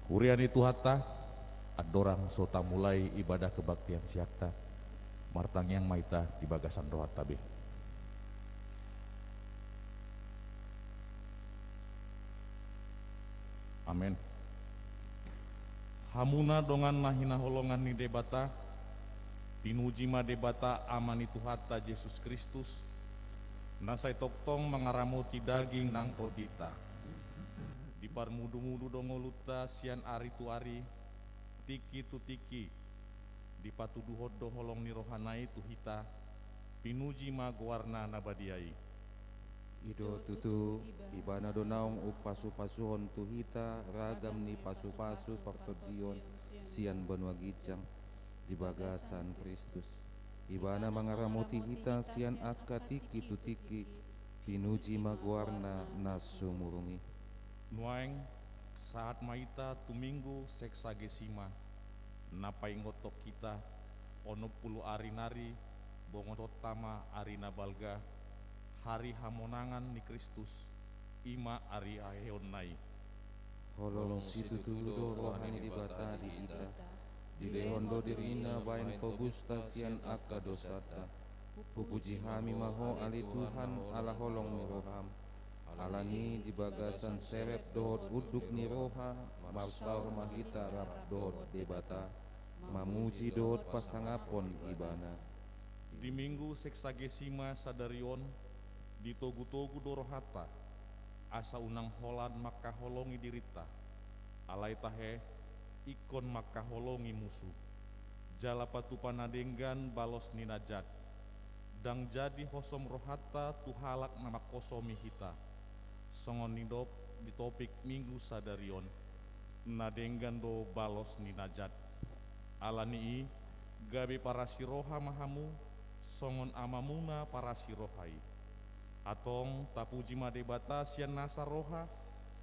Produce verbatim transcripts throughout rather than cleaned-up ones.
Huria ni Tuhanta, andorang so tamulai ibadah kebaktian sianta, martangiang ma hita di bagasan rohanta be. Amen. Hamuna dongan na hinaholongan ni Debata, pinuji ma Debata Ama ni Tuhanta Jesus Kristus, na sai tongtong mangaramoti daging nang tondinta. Diparmudumudu do ngolunta sian ari tu ari, tingki tu tingki, dipatuduhon do holong ni rohana i tu hita, pinuji ma goarna na badia i. I do tutu, ibana do naung umpasupasuhon tu hita ragam ni pasupasu partondion sian banua ginjang di bagasan Kristus. Ibana mangaramoti hita sian angka tingki tu tingki, pinuji ma goarna na sumurung i. Nuaeng, sahat ma hita tu Minggu Sexagesima, na paingothon hita, onom pulu ari nari bongotonta ma ari na balga, hari hamonangan ni Kristus, i ma ari haheheonna i. Holong situtu do roha ni Debata di hita, dilehon do dirina bahen tobusta sian angka dosanta. Hupuji hami ma Ho ale Tuhan, ala holong ni roham. Alani di bagasan serep dohot unduk ni roha, marsaor ma hita rap dohot Debata, mamuji dohot pasangaphon Ibana. Di Minggu Sexagesima sadari on, ditogutogu do rohanta, asa unang holan mangkaholongi dirinta. Alai tahe, ingkon mangkaholongi musu. Jala patupa na denggan balos ni na jat. Ndang jadi hosom rohanta tu halak na manghosomi hita. Songon nidok di topik Minggu sadari on, na denggan do balos ni na jat. Alani i, gabe parasiroha ma hamu, songon Amamuna parasiroha i. Antong tapuji ma Debata sian nasa roha,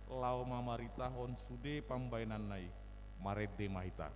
laho mamaritahon sude pambahenanna i. Marende ma hita.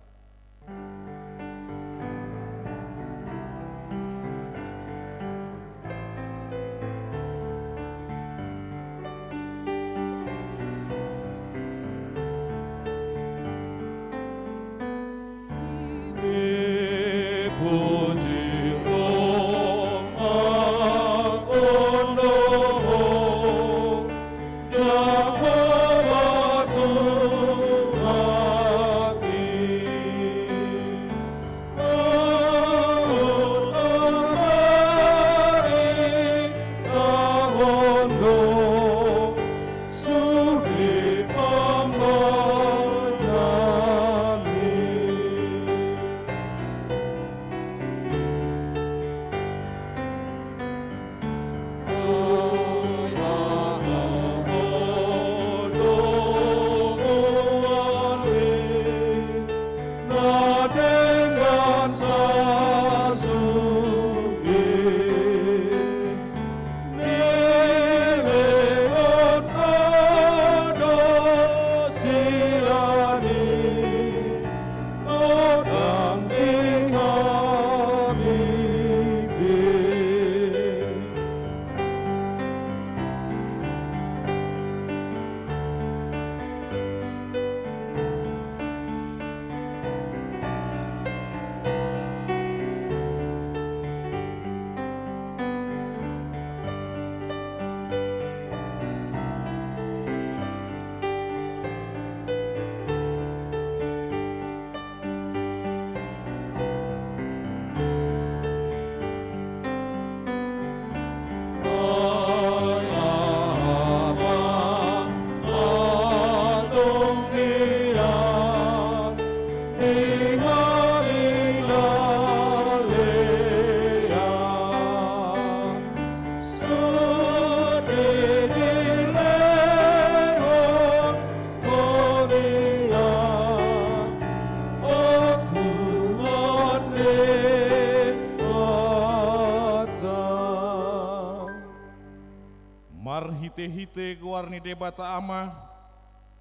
Marhitehite goar ni Debata Ama,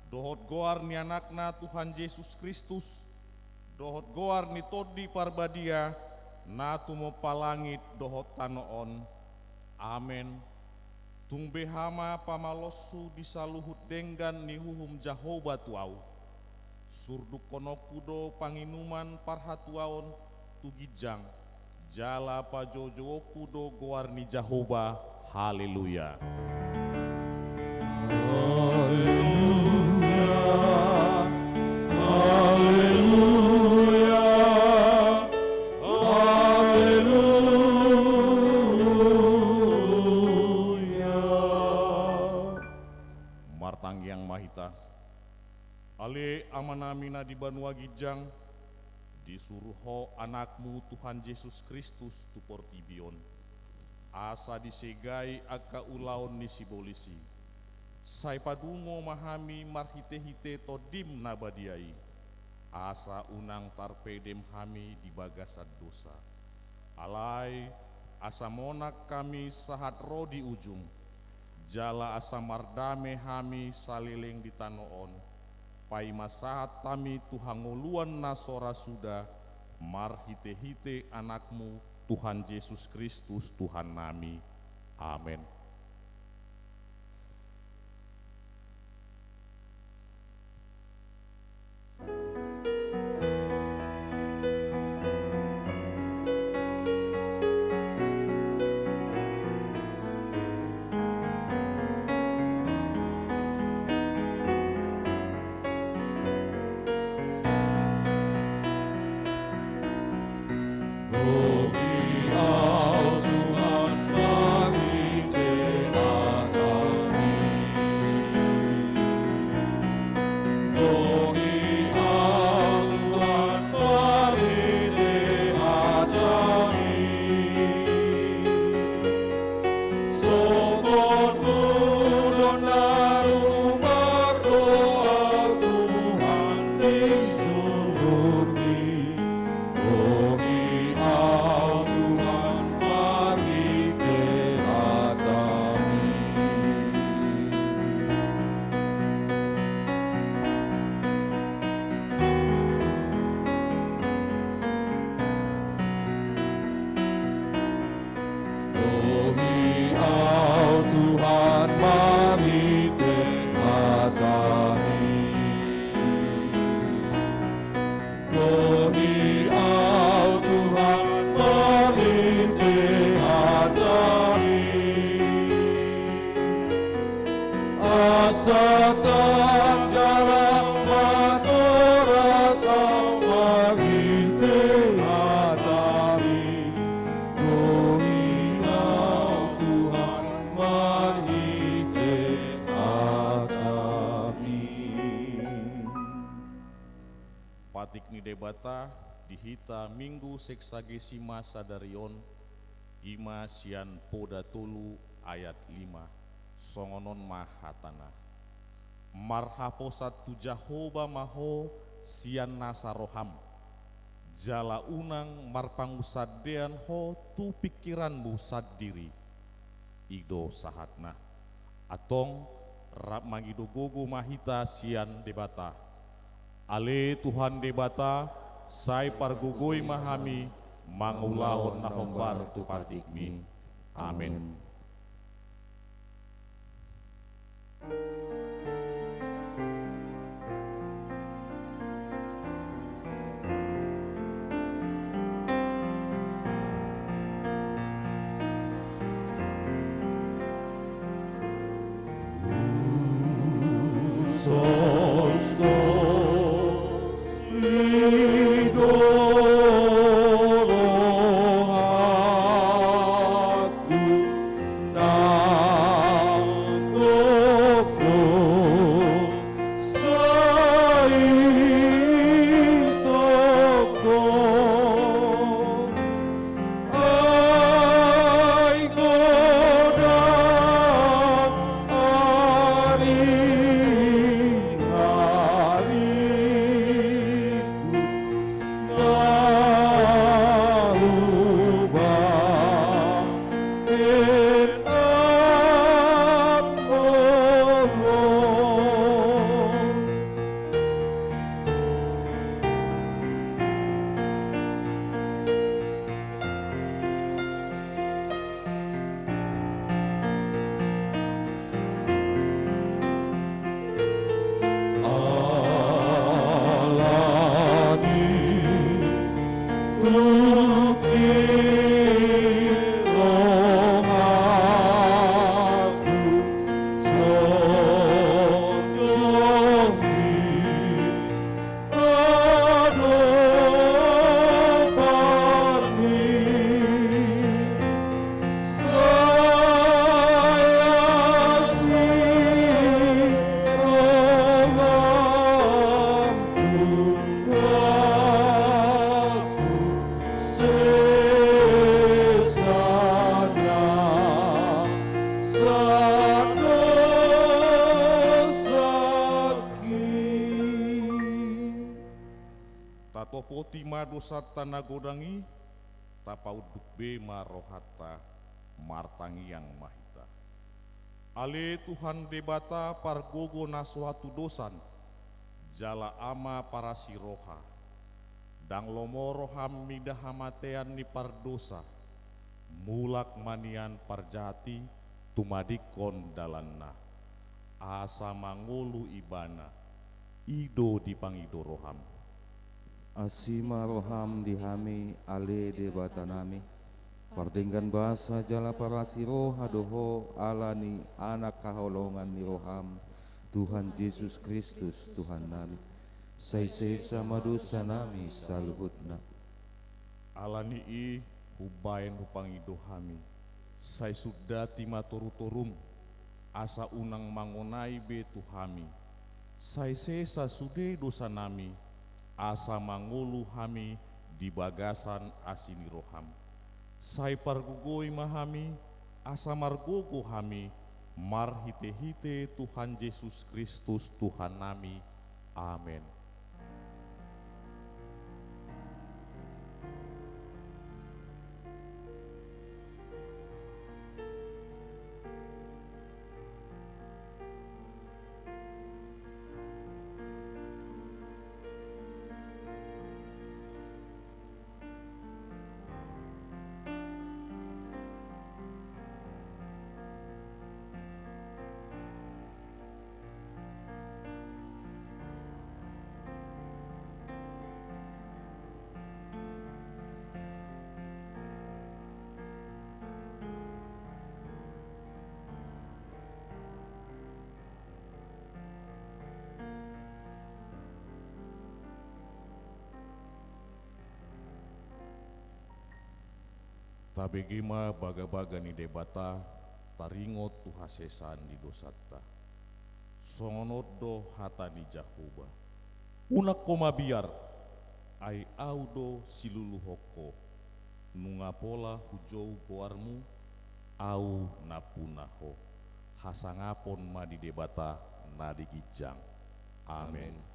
dohot goar ni Anakna Tuhan Jesus Kristus, dohot goar ni Tondi Parbadia, na tumompa langit dohot tano on. Amen. Tung beha ma pamaloshu di saluhut denggan ni uhum Jahowa tu ahu. Surdukkononku do panginuman parhatuaon tu ginjang, jala pajojouonku do goar ni Jahowa. Haleluya. Haleluya, haleluya, haleluya. Martangiang ma hita. Ale Amanami na di banua ginjang, disuru Ho Anakmu Tuhan Jesus Kristus tu portibi on, asa disegai angka ulaon ni sibolis i. Sai padungo ma hami marhite-hite Tondim na badia i, asa unang tarpedem hami di bagasan dosa. Alai, asa monang hami sahat ro di ujung, jala asa mardame hami saleleng di tano on, paima sahat hami tu hangoluan na so ra suda, marhite-hite Anakmu, Tuhan Jesus Kristus, Tuhannami. Amen. Dohi au Tuhan marhite hataMi. Dohi au Tuhan marhite hataMi. Asa tangkas ma toras au marhite hataMi. Dohi au Tuhan marhite hataMi. Patik ni Debata di hita Minggu Sexagesima sadari on, i ma sian Poda tolu ayat lima. Songon on ma hatana: Marhaposan tu Jahowa ma ho sian nasa roham, jala unang marpangunsandean ho tu pingkiranmu sandiri. I do sahatna. Antong, rap mangido gogo ma hita sian Debata. Ale Tuhan Debata, sai pargogoi ma hami mangulahon na hombar tu patikMi. Amen. Tapopoti ma dosanta na godang i, tapaunduk be ma rohanta, martangiang ma hita. Ale Tuhan Debata pargogo na so hatudosan, jala Ama parasi roha, ndang lomo roham mida hamatean ni pardosa, mulak ma nian parjahat i tumadingkon dalanna, asa mangolu ibana, i do dipangido roham. Asi ma roham di hami, ale Debatanami, pardenggan basa jala parasi roha do Ho ala ni anak haholongan ni roham, Tuhan Jesus Kristus, Tuhannami. Sai sesa ma dosanami saluhutna. Ala ni i, umbahen hupangido hami, sai sundati ma torutorum, asa unang mangonai be tu hami, sai sesa sude dosanami, asa mangolu hami di bagasan asi ni roham. Sai pargogoi ma hami, asa margogo hami, marhitehite Tuhan Jesus Kristus, Tuhannami. Amen. Tabege ma bagabaga ni Debata, taringot tu hasesaan ni dosanta. Songon on do hata ni Jahowa: Unang ho mabiar, ai Ahu do siluluhon ho. Nunga pola hujou goarmu, Ahu nampuna ho. Hasangapon ma di Debata na di ginjang. Amen. Amen.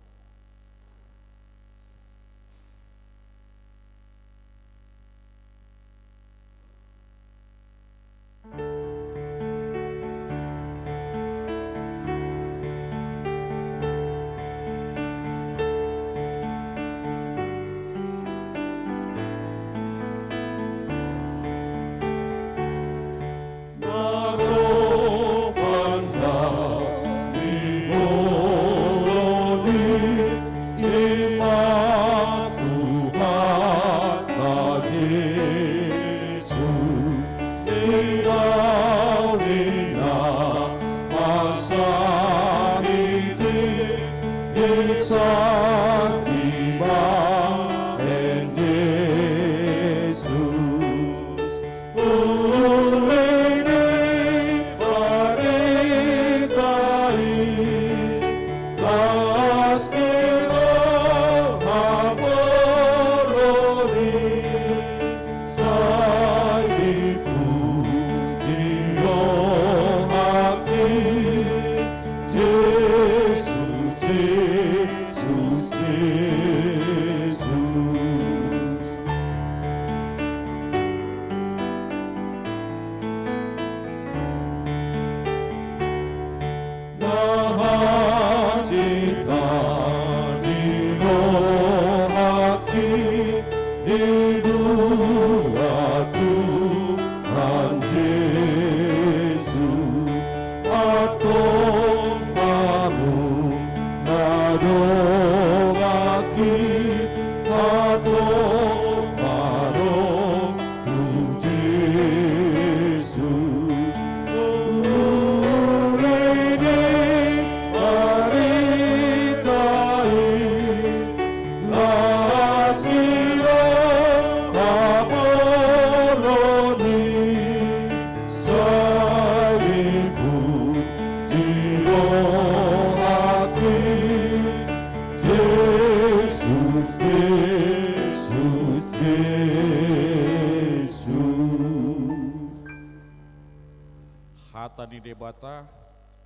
Hata ni Debata,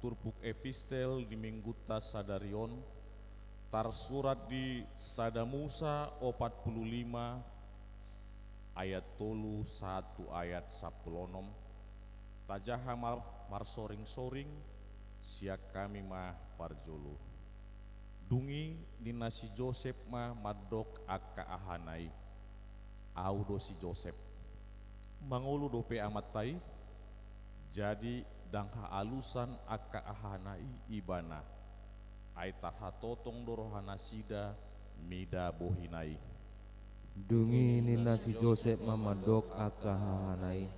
turpuk epistel di Minggunta sadari on, Tarsurat di Sada Musa opat pulu lima ayat tolu sahat tu ayat sampulu onom. Tajaha mar-, marsoring-soring, sian hami ma parjolo. Dung i ninna si Josep ma mandok angka ahana i: Au do si Josep. Mangolu dope amanta i? Jadi ndang haalusan angka ahana i ibana, ai tarhatotong do rohanasida mida bohina i. Dung i ninna si Josep ma mandok angka ahana i: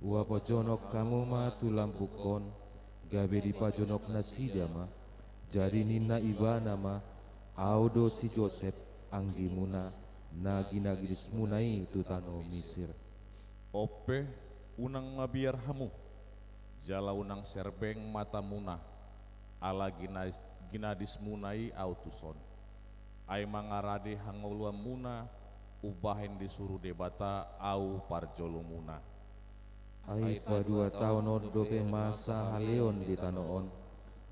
Hupajonok hamu ma tu lambungkon, gabe dipajonok nasida ma. Jadi ninna ibana ma: Au do si Josep, anggimuna, na ginagadismuna i tu tano Misir. On pe, unang mabiar hamu, jala unang serbeng matamuna, ala gina-, ginagadismuna i au tuson. Ai mangarade hangoluanmuna, umbahen disuru Debata au parjolomuna. Ai padua taon on dope masa haleon di tano on,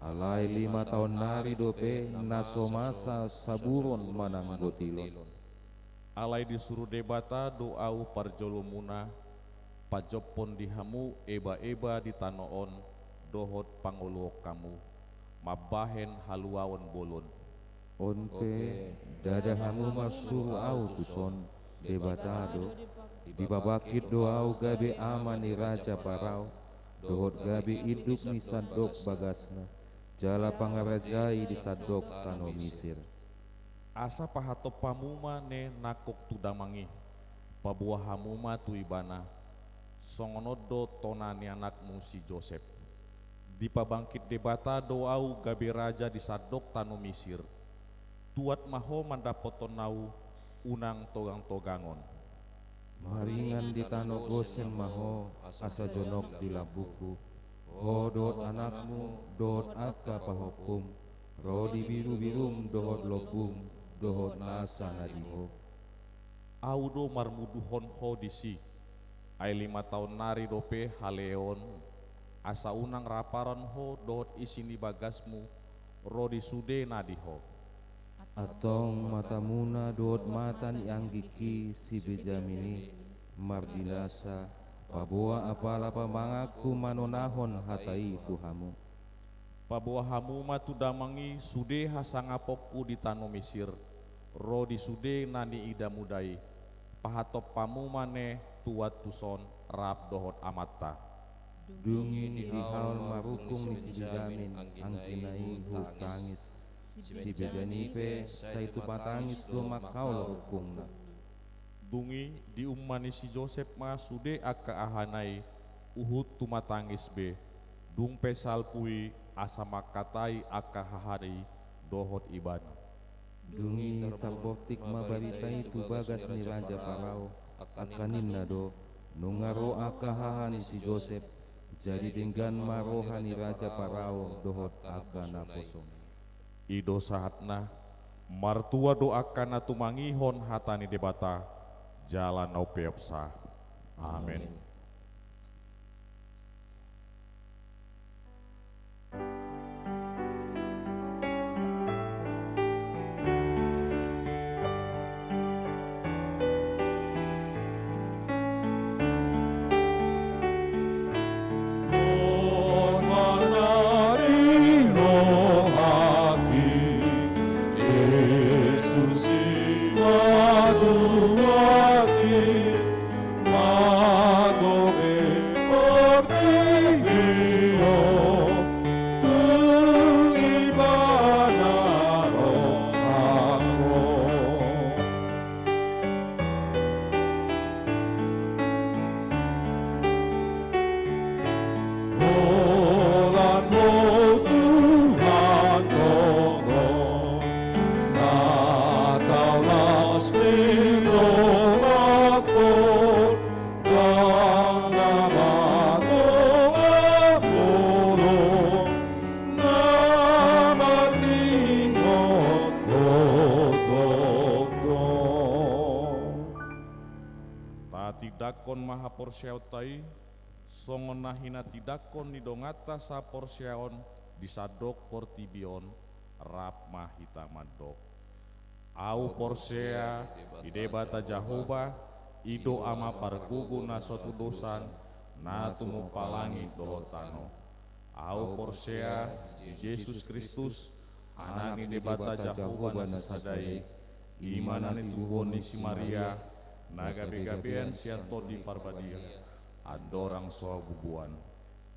alai lima taon nari dope na so masa saburon manang gotilon. Alai disuru Debata do au parjolomuna, pajophon di hamu eba-eba di tano on, dohot pangoluhon hamu, mambahen haluaon bolon. On pe, ndada hamu marsuru au tuson, Debata do, dipabangkit do au gabe ama ni Raja Parao, dohot gabe induk ni sandok bagasna, jala pangarajai di sandok tano Misir. Asa pahatop hamu ma ne nangkok tu damang i, paboa hamu ma tu ibana, songon on do tona ni anakmu si Josep. Dipabangkit Debata do au gabe raja di sandok tano Misir. Tuat ma ho mandapothon au, unang togang-togangon. Maringan di tano Gosen ma ho, asa jonok di lambungku. Ho dohot anakmu, dohot angka pahompum, ro di birubirum dohot lombum, dohot nasa na di ho. Au do marmuduhon ho disi, ai lima taon nari dope haleon, asa unang raparan ho dohot isi ni bagasmu, ro di sude na di ho. Antong matamuna dohot mata ni anggingki si Benjamin i mardinasa, paboa apala pamanganku manonahon hata i tu hamu. Paboa hamu ma tu damang i sude hasangaponku di tano Misir, ro di sude na niidamuda i, pahatop hamu ma ne tuat tuson rap dohot amanta. Dung i dihaol ma rungkung ni si Benjamin anggina i huhut tangis. Si Benjamin i pe sai tumatangis do manghaol rungkungna. Dung i diumma ni si Josep ma sude angka ahana i huhut tumatangis be, dung pe salpu i asa mangkatai angka ahana i dohot ibana. Dung i tarbortik ma barita i tu bagas ni Raja Parao, angka ninna do: Nunga ro angka aha ni si Josep. Jadi denggan ma roha ni Raja Parao dohot angka naposo. I do sahatna. Martua do angka na tumangihon hata ni Debata jala na umpeopsa. Amen. Amen. Tatindangkon ma haporseaonta i, songon na hinatindangkon ni donganta saporseaon di sandok portibi on, Rap ma hita mandok: Ahu porsea di Debata Jahowa, i do Ama pargogo na so tudosan, na tumompa langit dohot tano. Ahu porsea di Jesus Kristus, Anak ni Debata Jahowa na sasada i, i ma na nitubuhon ni si Maria, na gabegabean sian Tondi Parbadia, andorang so habubuan.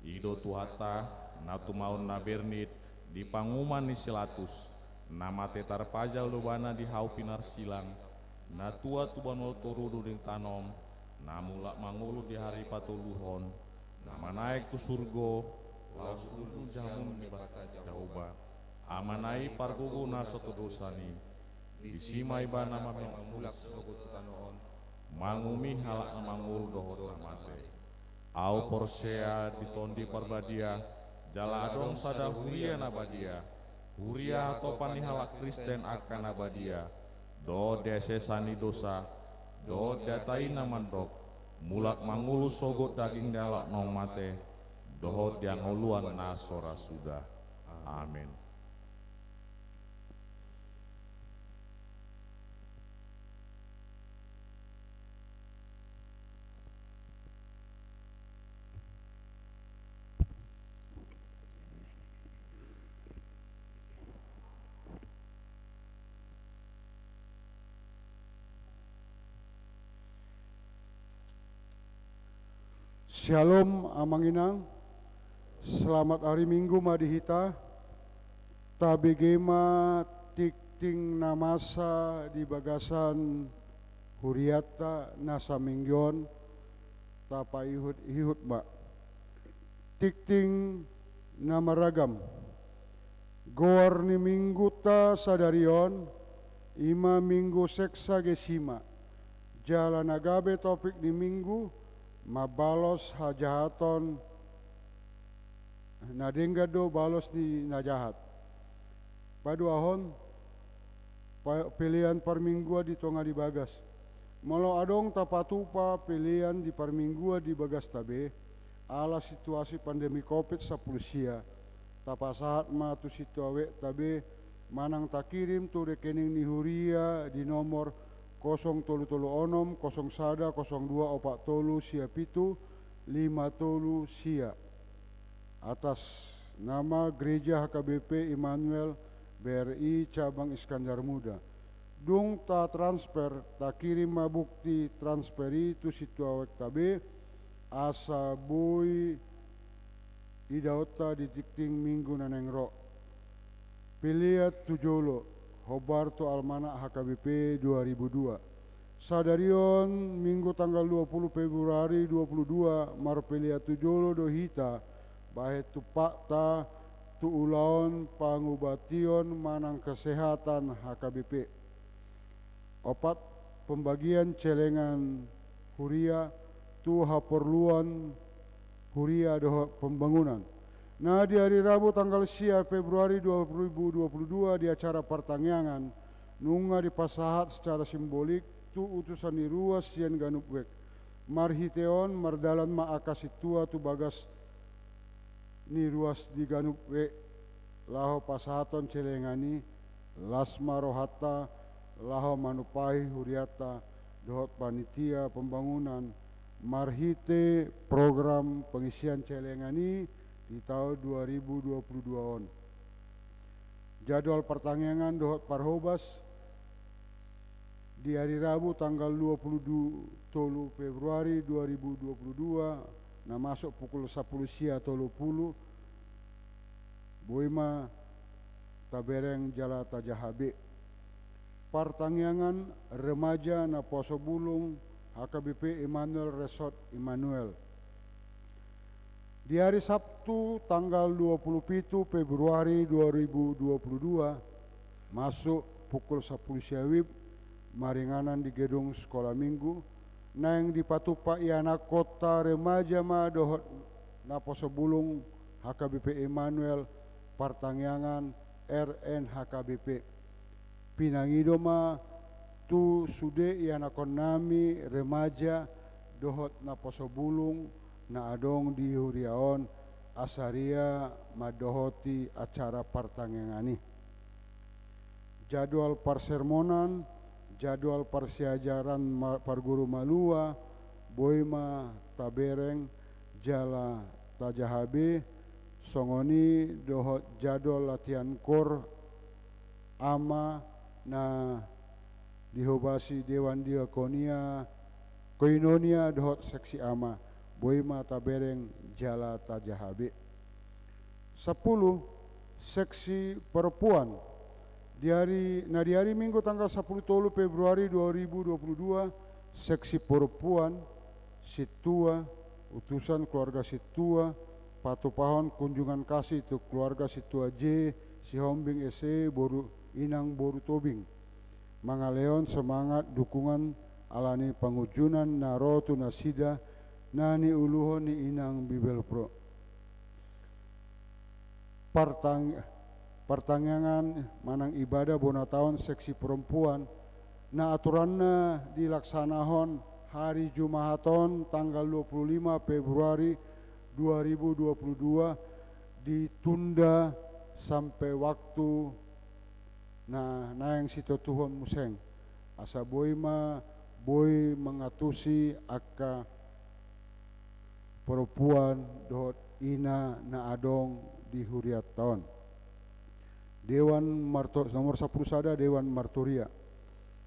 I do Tuhanta, na tumaon na bernit di panguhuman ni si Latus, na mate tarpajal do Ibana di hau pinarsilang, na tuat tu banua toru dundeng tano on, na mulak mangolu di ari patoluhon, na manaek tu surgo, laos duduk di hamu ni Debata Jahowa, Amana i pargogo na so tudosan i. Disi ma Ibana mamulak sogot tu tano on, manguhumi halak na mangolu dohot na mate. Ahu porsea di Tondi Parbadia, jala adong sada huria na badia, huria hatopan ni halak Kristen angka na badia, dohot di hasesaan ni dosa, dohot di hata i na mandok: Mulak mangolu sogot daging ni halak naung mate, dohot di hangoluan na so ra suda. Amen. Syalom, Amang Inang. Selamat hari Minggu ma di hita. Tabege ma tingting na masa di bagasan hurianta na saminggu on, tapaihut-ihut ma. Tingting na maragam. Goar ni Minggunta sadari on, i ma Minggu Sexagesima. Jala na gabe topik ni Minggu, mambalos hajahaton, na denggan do balos ni na jahat. Paduahon, pa-, pelean parmingguan di tonga ni bagas. Molo adong tapatupa pelean di parmingguan di bagasta be, ala situasi pandemi covid sampulu sia, tapasahat ma tu sintuaekta be, manang takirim tu rekening ni huria di nomor kosong tolu tolu onom, kosong sada, kosong dua, opat tolu, sia pitu, lima tolu, sia. Atas nama Gereja H K B P Immanuel B R I Cabang Iskandar Muda. Dung tatransfer, takirim ma bukti transfer i tu sintuaekta be, asa boi idaonta di tingting minggu na naeng ro. Pelean tu jolo, hombar tu almanak H K B P dua ribu dua. Sadari on, Minggu tanggal dua puluh Februari dua puluh dua, marpelean tu jolo do hita, bahen tumpakta tu ulaon pangubation manang kesehatan H K B P. Opat, pembagian celengan huria tu haporluan huria dohot pembangunan. Na di ari Rabu tanggal sia Februari dua ribu dua puluh dua di acara partangiangan, nunga dipasahat secara simbolik tu utusan ni ruas sian ganup wijk. Marhite on, mardalan ma angka sintua tu bagas ni ruas di ganup wijk, laho pasahathon celengan i, las ma rohanta, laho manumpahi hurianta, dohot panitia pembangunan, marhite program pengisian celengan i di taon dua ribu dua puluh dua on. Jadwal partangiangan dohot parhobas di ari Rabu tanggal dua puluh tolu Februari dua ribu dua puluh dua, na masuk pukul sampulu sia tolu pulu, boi ma tabereng jala tajaha be. Partangiangan remaja naposo bulung H K B P Immanuel Resort Immanuel. Di ari Sabtu tanggal dua puluh pitu Februari dua ribu dua puluh dua, masuk pukul sampulu sia wib, maringanan di gedung Sekolah Minggu, naeng dipatumpak ianakhonta remaja ma dohot naposo bulung H K B P Immanuel partangiangan R N H K B P. Pinangido ma tu sude ianakhonnami remaja dohot naposo bulung na adong di huria on, asa ria mandohoti acara partangiangan i. jadwal parsermonan, jadwal parsiajaran ma-, parguru malua, boi ma tabereng jala tajaha be, songon i dohot jadwal latihan kor ama na dihobasi Dewan Diakonia, Koinonia dohot seksi ama, boi ma tabereng jala tajaha be. Sampulu, seksi perempuan. Di ari, na di ari Minggu tanggal sampulu tolu Februari dua ribu dua puluh dua, seksi perempuan, sintua, utusan keluarga sintua, patupahon kunjungan kasih tu keluarga sintua J Sihombing S E, boru, inang boru Tobing. Mangalehon semangat dukungan ala ni pangunjunan na ro tu nasida na niuluhon ni inang Bibelvrouw. Partang-, partangiangan manang ibadah bona taon seksi perempuan na aturanna dilaksanahon hari Jumahat on tanggal dua puluh lima Februari dua ribu dua puluh dua ditunda sampai waktu na naeng sitotuhon muse, asa boi ma, boi mangantusi angka perempuan dohot ina na adong di hurianta on. Dewan Marto-, nomor sampulu sada, Dewan Marturia.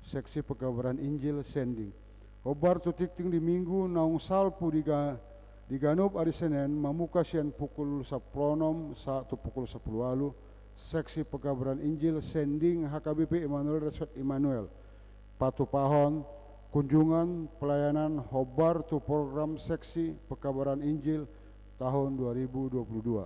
Seksi pekabaran Injil sending. Hombar tu tingting di Minggu naung salpu di ga-, di ganup ari Senen, mamungka sian pukul sampulu onom sahat tu pukul sampulu ualu, seksi pekabaran Injil sending H K B P Immanuel Resort Immanuel. Patupahon kunjungan pelayanan hombar tu program seksi pekabaran Injil tahun dua ribu dua puluh dua.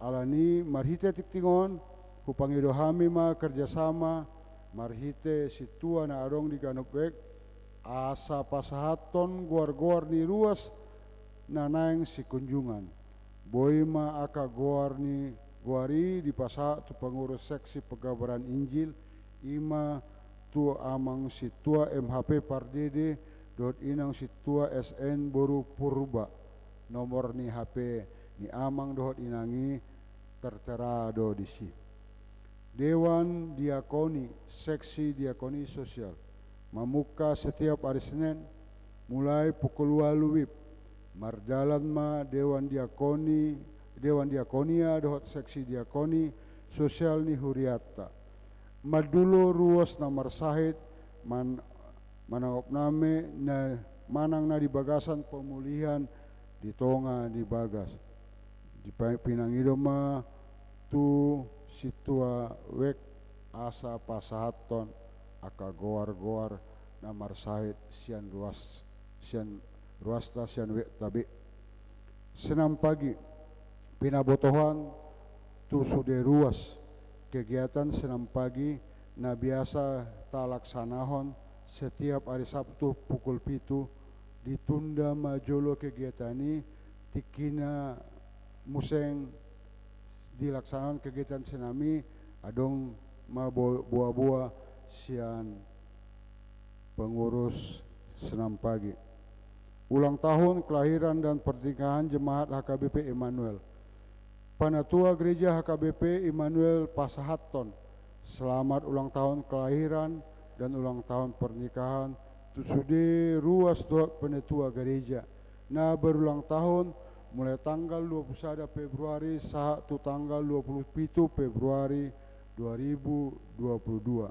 Ala ni marhite tingting on, hupangido hami ma kerjasama marhite sintua na adong di ganup wijk, asa pasahathon goar-goar ni ruas na naeng sikunjungan. Boi ma angka goar ni, goar i dipasahat tu pengurus seksi pekabaran Injil, i ma tu Amang Sintua M H P Pardede dohot Inang Sintua S N boru Purba. Nomor ni H P ni Amang dohot Inang i tertera do disi. Dewan Diakoni, seksi diakoni sosial, mamungka setiap ari Senen, mulai pukul ualu wib. Mardalan ma Dewan Diakoni, Dewan Diakonia dohot seksi diakoni sosial ni hurianta. Mandulo ruas na marsahit, man-, manangop name na manang na di bagasan pemulihan di tonga ni bagas. Dipa-, pinangido ma tu sintua wijk asa pasahathon angka goar-goar na marsahit sian ruas, sian ruasta, sian wijk ta be. Senam pagi, pinabotohan tu sude ruas. Kegiatan senam pagi na biasa talaksanahon setiap ari Sabtu pukul pitu, ditunda ma jolo kegiatan i, tingkina muse dilaksanahon kegiatan senam i, adong ma bo-, boa-boa sian pengurus senam pagi. Ulang tahun kelahiran dan pernikahan jemaat H K B P Immanuel. Panatua Gereja H K B P Immanuel pasahathon selamat ulang tahun kelahiran dan ulang tahun pernikahan tu sude ruas dohot panatua gereja na berulang tahun mulai tanggal dua puluh sada Februari sahat tu tanggal dua puluh pitu Februari dua ribu dua puluh dua.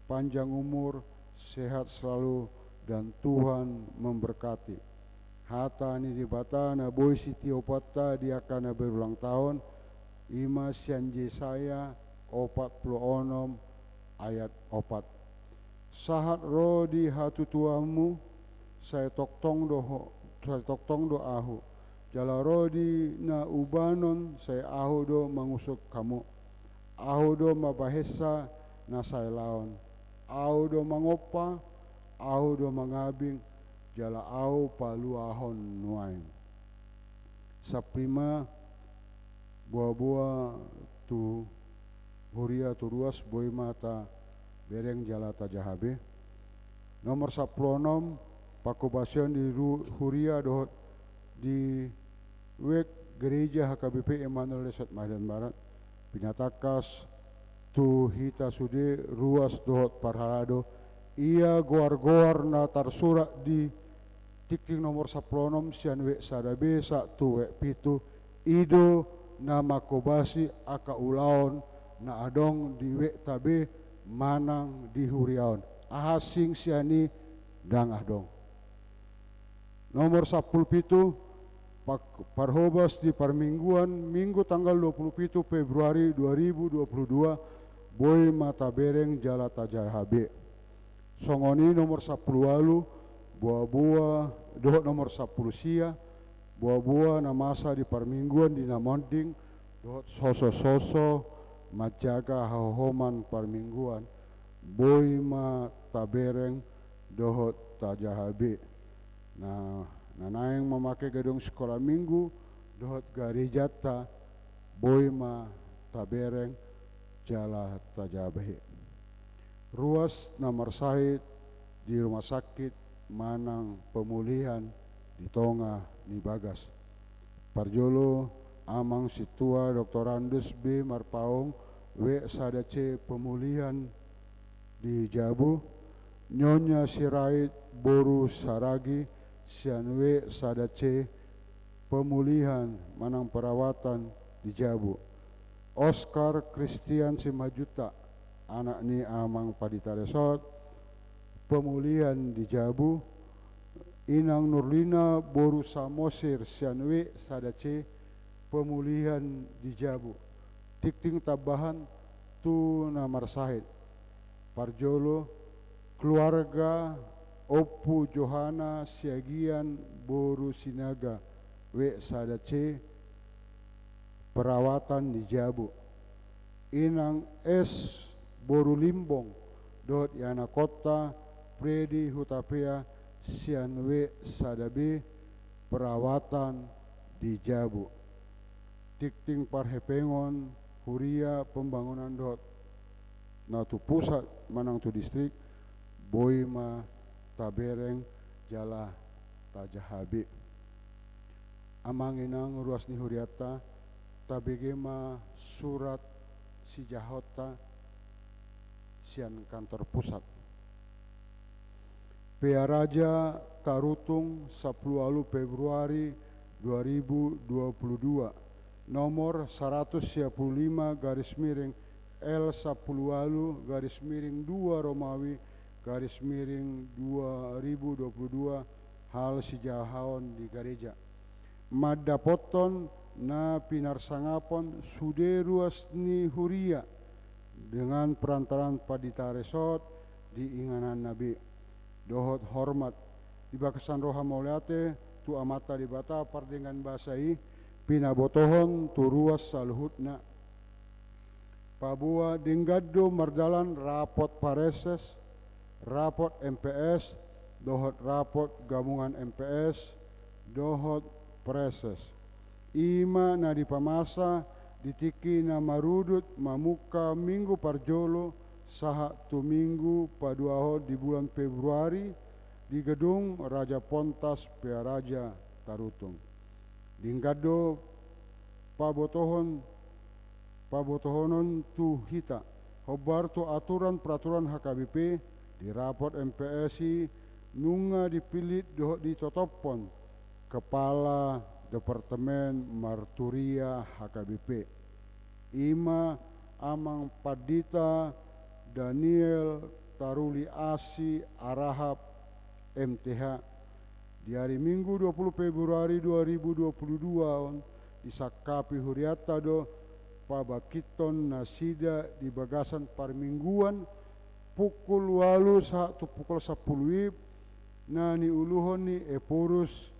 Panjang umur, sehat selalu, dan Tuhan memberkati. Hata ni Debata na boi sitiopanta di angka na berulang tahun, i ma sian Jesaya opat pulu onom ayat opat. Sahat ro di hatutuaonmu, sai tongtong do ho-, sai tongtong do Ahu. Jala ro di na ubanon, sai Ahu do mangusung hamu. Ahu do mambahensa na saelaon. Ahu do mangompa, Ahu do mangabing, jala Ahu paluahon nuaeng. Saprima, boa-boa tu huria tu ruas, boi ma tabereng jala tajaha be. Nomor sampulu onom, panghobasion di ru-, huria dohot di wijk Gereja H K B P Immanuel Resort Medan Barat, pinatangkas tu hita sude ruas dohot parhalado, ia goar-goar na tarsurat di tingting nomor sampulu onom sian wijk sada B sahat tu wijk pitu, i do na manghobasi angka ulaon na adong di wijk ta be manang di huria on. Aha sing sian i ndang adong. Nomor sampulu pitu, pak-, parhobas di parmingguan, Minggu tanggal dua puluh pitu Februari dua ribu dua puluh dua, boi ma tabereng jala tajaha be. Songon i nomor sampulu ualu, boa-boa, dohot nomor sampulu sia, boa-boa na masa di parmingguan di na monding, dohot soso-soso manjaga hahohoman parmingguan, boi ma tabereng dohot tajaha be. Na, na naeng mamake gedung sikola minggu dohot garejanta, boi ma tabereng jala tajaha be. Ruas na marsahit di rumah sakit manang pemulihan di tonga ni bagas. Parjolo, Amang Sintua Doktorandus B Marpaung, wijk sada C, pemulihan di jabu. Nyonya Sirait boru Saragi, sian wijk sada C, pemulihan manang perawatan di jabu. Oskar Kristian Simanjuntak, anak ni Amang Pandita Resort, pemulihan di jabu. Inang Nurlina boru Samosir, sian wijk sada C, pemulihan di jabu. Tingting tambahan tu na marsahit. Parjolo, keluarga Ompu Johana Siagian boru Sinaga, wijk sada C, perawatan di jabu. Inang S boru Limbong dohot ianakhonta Fredi Hutapea, sian wijk sada B, perawatan di jabu. Tingting parhepengon huria pembangunan dohot na tu pusat manang tu distrik, boi ma tabereng jala tajaha be. Amang inang ruas ni hurianta, tabege ma surat sijahonta sian kantor pusat. Pearaja Tarutung, sampulu ualu Februari dua ribu dua puluh dua, nomor saratus sia pulu lima garis miring L sampulu ualu garis miring dua Romawi garis miring dua ribu dua puluh dua, hal sijahaon di gareja. Mandapothon na pinarsangapon sude ruas ni huria dengan perantaraan Pandita Resort di ingananna be. Dohot hormat di bagasan roha mauliate tu Amanta Debata pardenggan basa i, pinabotohon tu ruas saluhutna. Paboa denggan do mardalan rapot pareses, rapot M P S, dohot rapot gabungan M P S dohot preses. I ma na dipamasa di tingki na marudut mamungka minggu parjolo sahat tu minggu paduahon di bulan Februari di gedung Raja Pontas Pearaja Tarutung. Denggan do pabotohon, pabotohonon tu hita, hombar tu aturan peraturan H K B P, di rapot M P S i nunga dipillit dohot ditotophon kepala departemen marturia H K B P. I ma Amang Pandita Daniel Taruli Asi Arahap, M T H. Di ari Minggu dua puluh Februari dua ribu dua puluh dua on, disangkapi hurianta do pabangkithon nasida di bagasan parmingguan pukul ualu sahat tu pukul sampulu WIB, na niuluhon ni Ephorus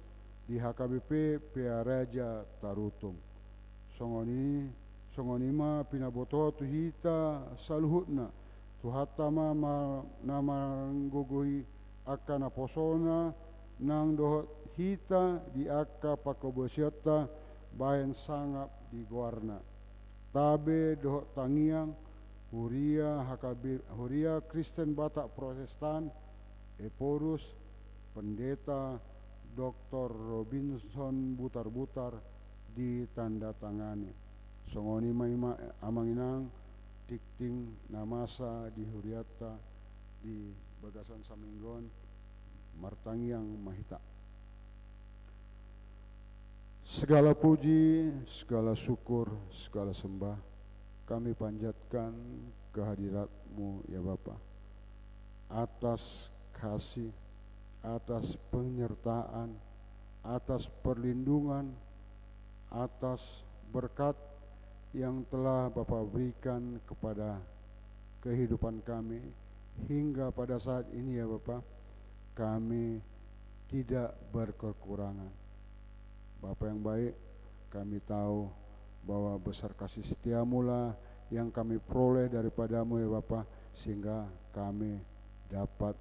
di H K B P Pearaja Tarutung. Songon i, songon i ma pinabotohon tu hita saluhutna, Tuhanta ma, ma, na manggohi angka naposona nang dohot hita di angka panghobasionta bahen sangap di goarna. Tabe dohot tangiang, huria H K B, huria Kristen Batak Protestan, Ephorus, Pendeta Doktor Robinson Butarbutar, ditandatangani. Songon i ma, i ma, Amang Inang, tingting na masa di hurianta di bagasan saminggu on, martangiang ma hita. Segala puji, segala syukur, segala sembah kami panjatkan ke hadirat-Mu, ya Bapa, atas kasih, atas penyertaan, atas perlindungan, atas berkat yang telah Bapa berikan kepada kehidupan kami hingga pada saat ini, ya Bapa, kami tidak berkekurangan. Bapa yang baik, kami tahu bahwa besar kasih setia-Mu lah yang kami peroleh daripada-Mu, ya Bapa, sehingga kami dapat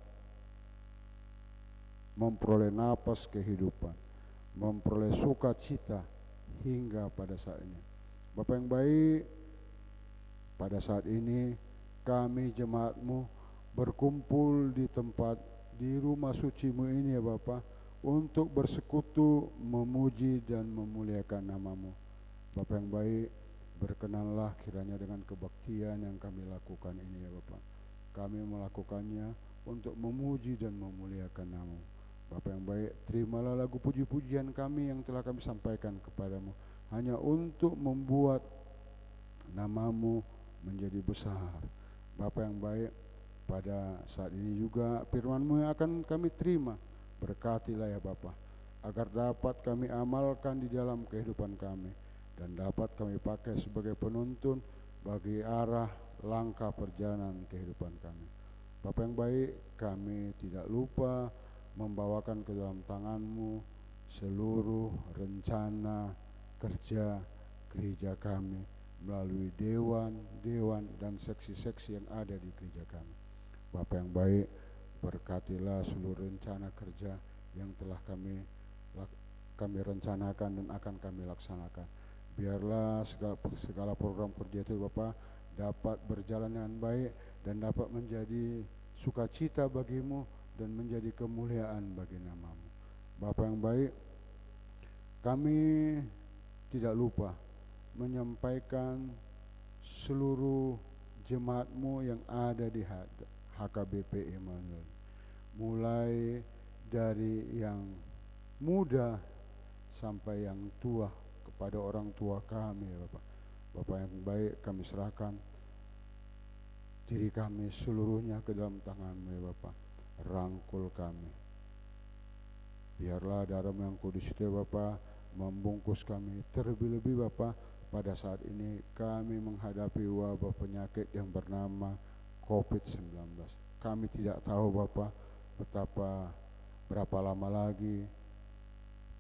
memperoleh napas kehidupan, memperoleh sukacita hingga pada saat ini. Bapa yang baik, pada saat ini kami jemaat-Mu berkumpul di tempat, di rumah suci-Mu ini, ya Bapa, untuk bersekutu, memuji dan memuliakan nama-Mu. Bapa yang baik, berkenanlah kiranya dengan kebaktian yang kami lakukan ini, ya Bapa, kami melakukannya untuk memuji dan memuliakan nama-Mu. Bapa yang baik, terimalah lagu puji-pujian kami yang telah kami sampaikan kepada-Mu, hanya untuk membuat nama-Mu menjadi besar. Bapa yang baik, pada saat ini juga firman-Mu yang akan kami terima, berkatilah, ya Bapa, agar dapat kami amalkan di dalam kehidupan kami dan dapat kami pakai sebagai penuntun bagi arah langkah perjalanan kehidupan kami. Bapa yang baik, kami tidak lupa membawakan ke dalam tangan-Mu seluruh rencana kerja gereja kami melalui dewan, dewan, dan seksi-seksi yang ada di gereja kami. Bapa yang baik, berkatilah seluruh rencana kerja yang telah kami lak-, kami rencanakan dan akan kami laksanakan. Biarlah segala, segala program kerja itu, Bapa, dapat berjalan dengan baik dan dapat menjadi sukacita bagi-Mu dan menjadi kemuliaan bagi nama-Mu. Bapa yang baik, kami tidak lupa menyampaikan seluruh jemaat-Mu yang ada di H-, H K B P Immanuel, mulai dari yang muda sampai yang tua, kepada orang tua kami, ya Bapa. Bapa yang baik, kami serahkan diri kami seluruhnya ke dalam tangan-Mu, ya Bapa. Rangkul kami. Biarlah darah-Mu yang kudus itu, ya Bapa, membungkus kami. Terlebih-lebih, Bapa, pada saat ini kami menghadapi wabah penyakit yang bernama covid sembilan belas. Kami tidak tahu, Bapa, betapa, berapa lama lagi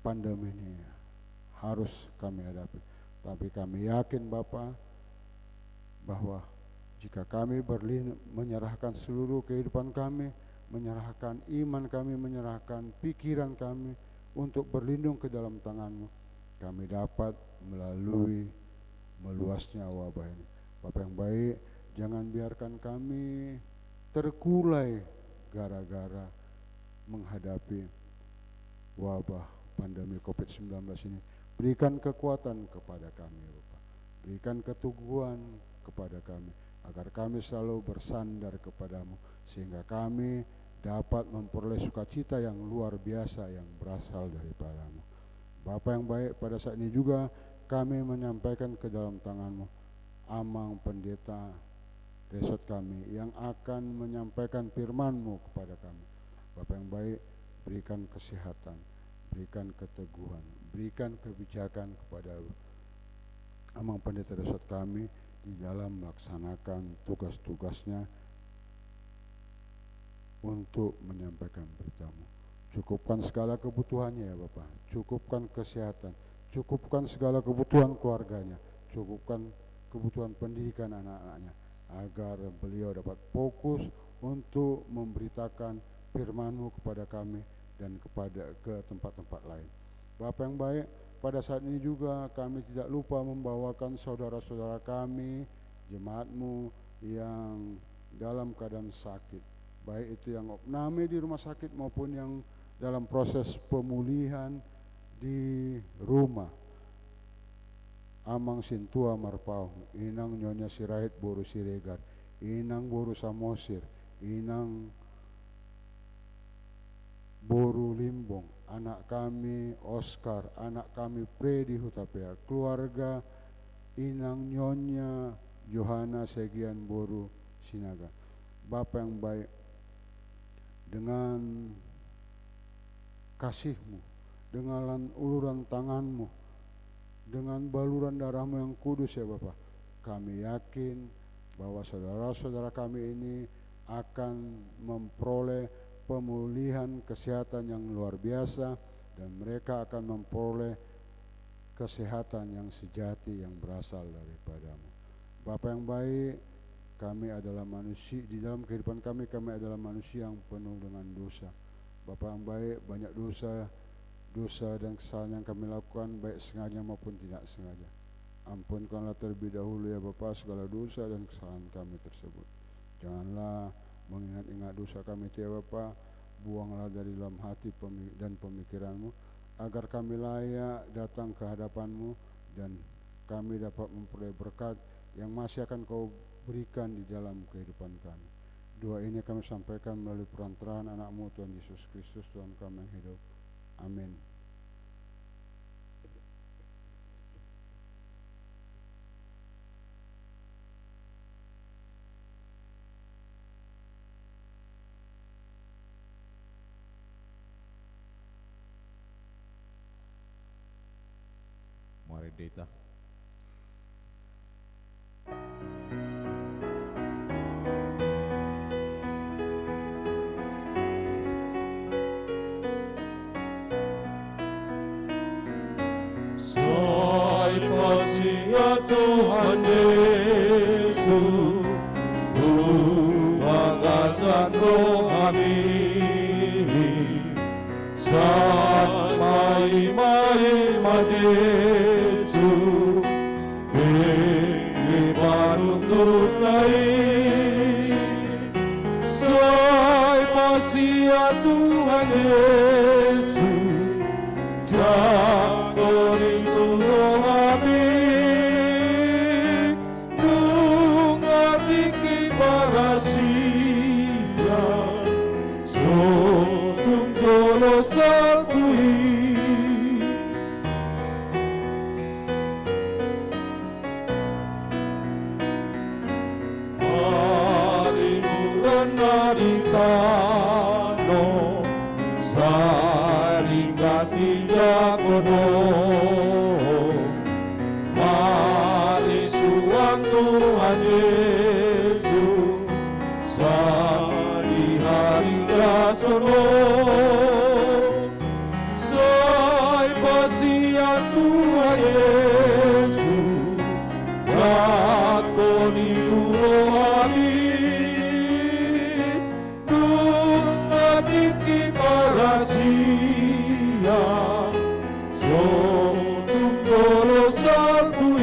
pandemi ini harus kami hadapi. Tapi kami yakin, Bapa, bahwa jika kami berlin-, menyerahkan seluruh kehidupan kami, menyerahkan iman kami, menyerahkan pikiran kami untuk berlindung ke dalam tangan-Mu, kami dapat melalui meluasnya wabah ini. Bapa yang baik, jangan biarkan kami terkulai gara-gara menghadapi wabah pandemi covid sembilan belas ini. Berikan kekuatan kepada kami, Bapa. Berikan keteguhan kepada kami, agar kami selalu bersandar kepada-Mu, sehingga kami dapat memperoleh sukacita yang luar biasa yang berasal daripada-Mu. Bapa yang baik, pada saat ini juga kami menyampaikan ke dalam tangan-Mu Amang Pendeta Resort kami yang akan menyampaikan firman-Mu kepada kami. Bapa yang baik, berikan kesehatan, berikan keteguhan, berikan kebijakan kepada Amang Pendeta Resort kami di dalam melaksanakan tugas-tugasnya untuk menyampaikan berita-Mu. Cukupkan segala kebutuhannya, ya Bapa. Cukupkan kesehatan, cukupkan segala kebutuhan keluarganya, cukupkan kebutuhan pendidikan anak-anaknya, agar beliau dapat fokus untuk memberitakan firman-Mu kepada kami dan kepada, ke tempat-tempat lain. Bapa yang baik, pada saat ini juga kami tidak lupa membawakan saudara-saudara kami, jemaat-Mu yang dalam keadaan sakit, baik itu yang opname di rumah sakit maupun yang dalam proses pemulihan di rumah. Amang Sintua Marpaung, Inang Nyonya Sirait boru Siregar, Inang boru Samosir, Inang boru Limbong, anak kami Oskar, anak kami Fredi Hutapea, keluarga Inang Nyonya Johana Segian boru Sinaga. Bapa yang baik, dengan kasih-Mu, dengan uluran tangan-Mu, dengan baluran darah-Mu yang kudus, ya Bapa, kami yakin bahwa saudara-saudara kami ini akan memperoleh pemulihan kesehatan yang luar biasa, dan mereka akan memperoleh kesehatan yang sejati yang berasal daripada-Mu. Bapa yang baik, kami adalah manusia, di dalam kehidupan kami, kami adalah manusia yang penuh dengan dosa. Bapa yang baik, banyak dosa, dosa dan kesalahan yang kami lakukan, baik sengaja maupun tidak sengaja. Ampunkanlah terlebih dahulu, ya Bapa, segala dosa dan kesalahan kami tersebut. Janganlah mengingat-ingat dosa kami itu, ya Bapa. Buanglah dari dalam hati pemi-, dan pemikiran-Mu, agar kami layak datang ke hadapan-Mu dan kami dapat memperoleh berkat yang masih akan Kau berikan di dalam kehidupan kami. Doa ini kami sampaikan melalui perantaraan Anak-Mu, Tuhan Yesus Kristus, Tuhan kami yang hidup. Amin. Marende hita. Sai pasia Tuhan Jesus, tu bagasan rohami. Sai paima-ima Jesus, pinggan panutupna i. Sai pasia Tuhan Jesus, jangkon i tu rohami. Nunga tingki parasian, so tung jolo salpu i. Haliluan na di tano, sai ringgas di jago do. Marisuang Tuhan Jesus, sai diharinggas on. Sai pasia Tuhan Jesus, jangkon i tu rohami. Nunga tingki parasian, so tung jolo salpu i.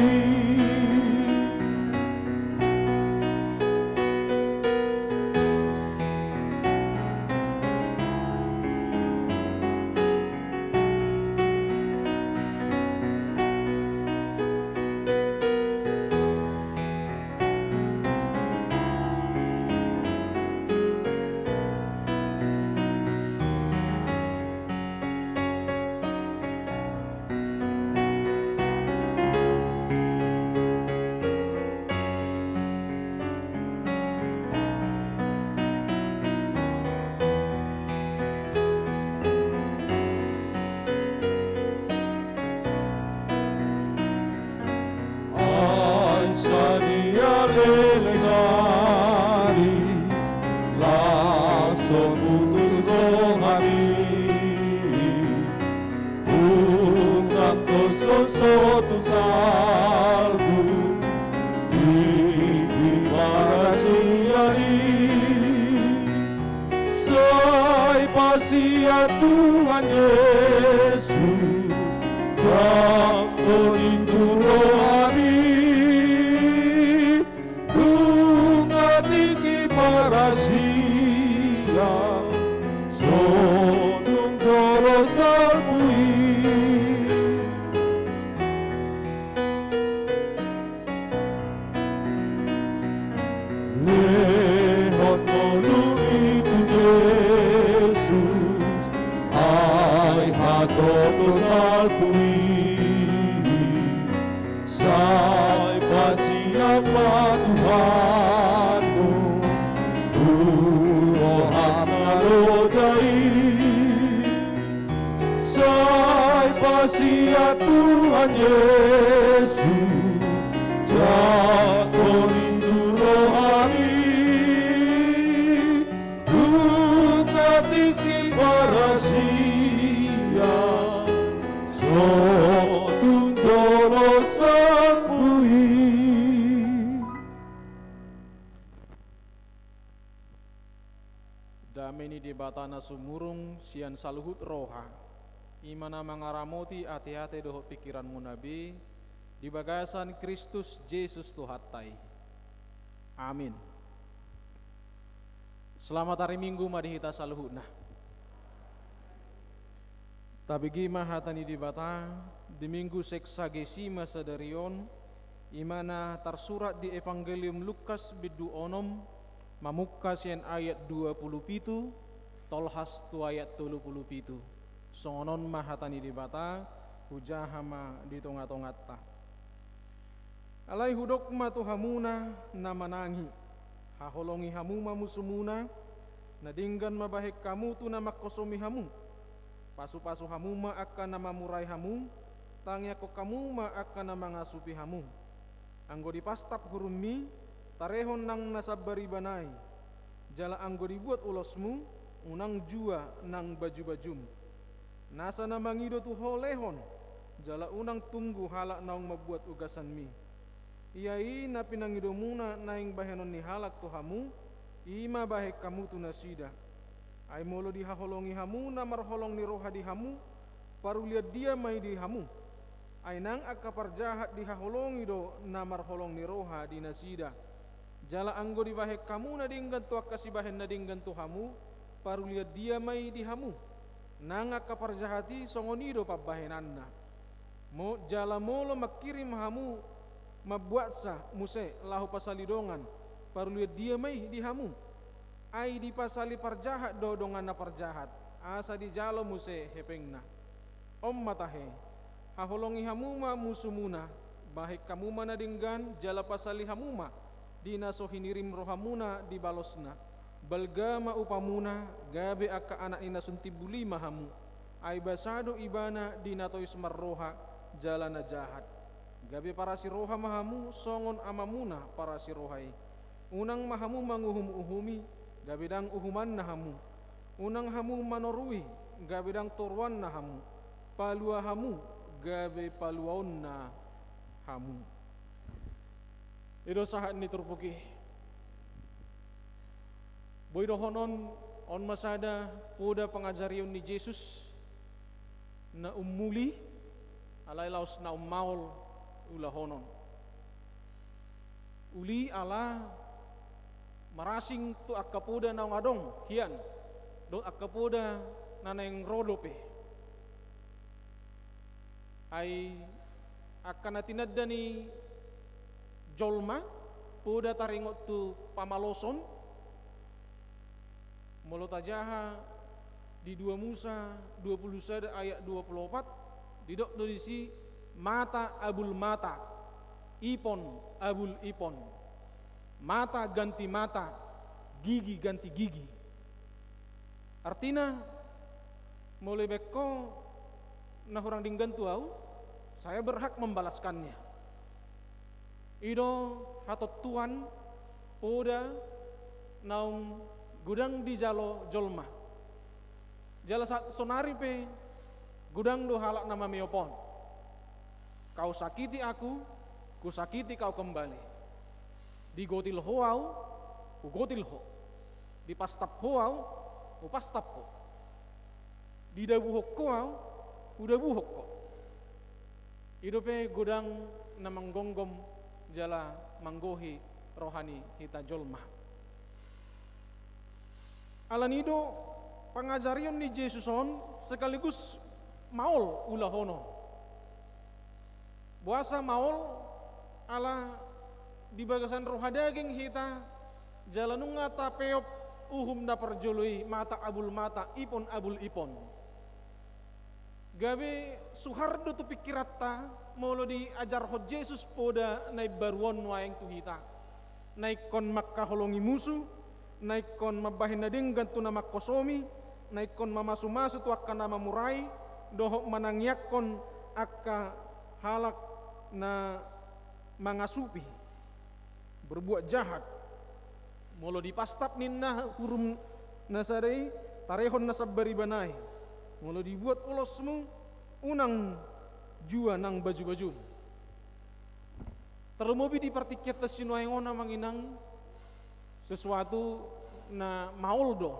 Ai sadia leleng ari, laos so putus rohami. Ungkap toson so tung salpu, tingki parasian i. Sai pasia Tuhan Jesus, jangkon i tu rohami. Nunga tingki parasian, so tung jolo salpu i. Roham na loja i, sai pasian Tuhan Jesus, jangkon indu roham i, dung na tingki parasian, so tung jolo sampu i. Dame ni Debata na sumurung sian saluhut roha, i ma na mangaramoti ateate dohot pingkiranmuna be, di bagasan Kristus Jesus Tuhanta i. Amin. Selamat ari Minggu ma di hita saluhutna. Tabege ma hata ni Debata di Minggu Seksagesima sadari on, i ma na tarsurat di Evangelium Lukas bindu onom, mamungka sian ayat dua pulu pitu, tolhas tu ayat tolu pulu pitu. Songon on ma hata ni Debata, hujaha ma di tongatonganta. Alai hudok ma tu hamuna na manangi, haholongi hamu ma musumuna, na denggan mabahen hamu tu na manghosomi hamu. Pasupasu hamu ma angka na mamurai hamu, tangiangkon hamu ma angka na mangasupi hamu. Anggo dipastap hurummi, tarehon nang na sambariban i, jala anggo dibuat ulosmu, unang jua nang bajubajum. Nasa na mangido tu ho lehon, jala unang tunggu halak naung mambuat ugasanmi. Ia i na pinangidomuna naeng bahenon ni halak tu hamu, i ma bahen hamu tu nasida. Ai molo dihaholongi hamu na marholong ni roha di hamu, parulian dia ma i di hamu. Ai nang angka parjahat dihaholongi do na marholong ni roha di nasida. Jala anggo dibahen hamu na denggan tu angka sibahen na denggan tu hamu, parulian dia ma i di hamu. Nang angka parjahat i songon i do pambahenanna. Mo, jala molo mangkirim hamu mambuatsa muse laho pasali dongan, parulian dia ma i di hamu. Ai dipasali parjahat do donganna parjahat, asa dijalo muse hepengna. On ma tahe, haholongi hamu ma musumuna, bahen hamu ma na denggan, jala pasali hamu ma di na so hinirim rohamuna di balosna. Balga ma upamuna, gabe angka anak ni na sun timbul i ma hamu. Ai basa do ibana di na tois marroha, jala na jahat. Gabe parasi roha ma hamu, songon amamuna parasi roha i. Unang ma hamu manguhumuhumi, gabe ndang uhumanna hamu. Unang hamu manorui, gabe ndang toruanna hamu. Palua hamu, gabe paluaonna hamu. I do sahat ni turpuk i. Boi dohonon, on ma sada poda pangajarion ni Jesus, na ummuli, alai laos na ummaol ulahonon. Uli ala marasing tu angka poda naung adong hian, dohot angka poda na naeng ro dope. Ai angka na tinanda ni jolma, poda taringot tu pamaloson, molo tajaha di dua Musa dua pulu sada ayat dua pulu opat, didok do disi mata abul mata, ipon abul ipon, mata ganti mata, gigi ganti gigi. Artina, molo ibaen ho na hurang denggan tu ahu, saya berhak membalaskannya. I do hatontuan poda naung godang dijalo jolma. Jala sahat sonari pe godang do halak na mameop on. Kau sakiti aku, kusakiti kau kembali. Digotil ho ahu, hugotil ho. Dipastap ho ahu, hupastap ho. Didabuhon ho ahu, hudabuhon ho. I dope godang na manggonggom jala manggohi roha ni hita jolma. Alani do pangajarion ni Jesus on sekaligus maol ulahonon. Boasa maol? Ala di bagasan roha daging hita, jala nunga tapeop uhum na parjolo i, mata abul mata, ipon abul ipon. Gabe suhar do tu pingkiranta molo diajarhon Jesus poda na imbaru on nuaeng tu hita. Na ingkon mangkaholongi musu, na ingkon mambahen na denggan tu na manghosomi, na ingkon mamasumasu tu angka na mamurai, dohot manangiangkon angka halak na mangasupi, berbuat jahat. Molo dipastap ninna hurum na sada i, tarehon na sambariban i. Molo dibuat ulosmu, unang jua nang bajubajum. Tarlumobi di partingkianta sinuaeng on, amang inang, sesuatu na maol do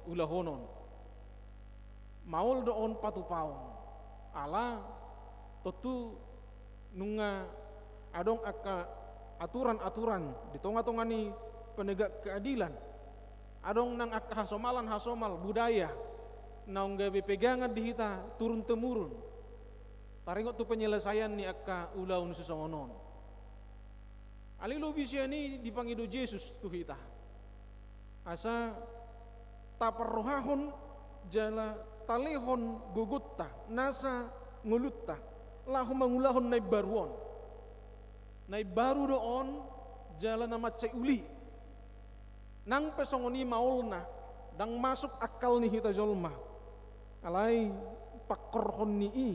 ulahonon. Maol do on patupaon. Ala tontu nunga adong angka aturan-aturan di tonga-tonga ni penegak keadilan. Adong nang angka hasomalan-hasomal budaya naung gabe pegangan di hita turun-temurun. Taringot tu penyelesaian ni angka ulaon sisongon on. Alai lobi sian i dipangido Jesus tu hita, asa taparrohahon jala talehon gogonta, nasa ngolunta, laho mangulahon na imbaru on. Na imbaru do on jala na mansai uli. Nang pe songon i maolna, ndang masuk akal ni hita jolma. Alai pangkorhon ni i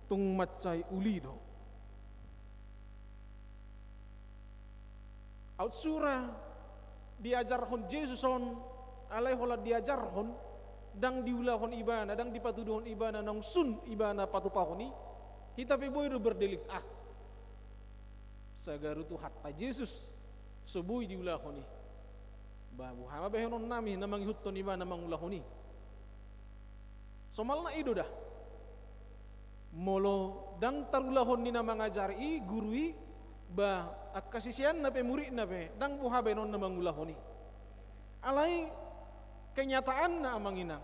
tung mansai uli do. Aut sura diajarhon Jesus on, alai holan diajarhon, ndang diulahon ibana, ndang dipatuduhon ibana, naung sun ibana patupahon i, hita pe boi do berdelik, ah, sagaru Tuhanta Jesus so boi diulahon i. Ba boha ma bahenonnami na mangihuthon ibana mangulahon i? Somalna i do da. Molo ndang tarulahon ni na mangajari i, guru i, ba angka siseanna pe, muridna pe, ndang boha bahenonna mangulahon i. Alai kenyataanna, amang inang,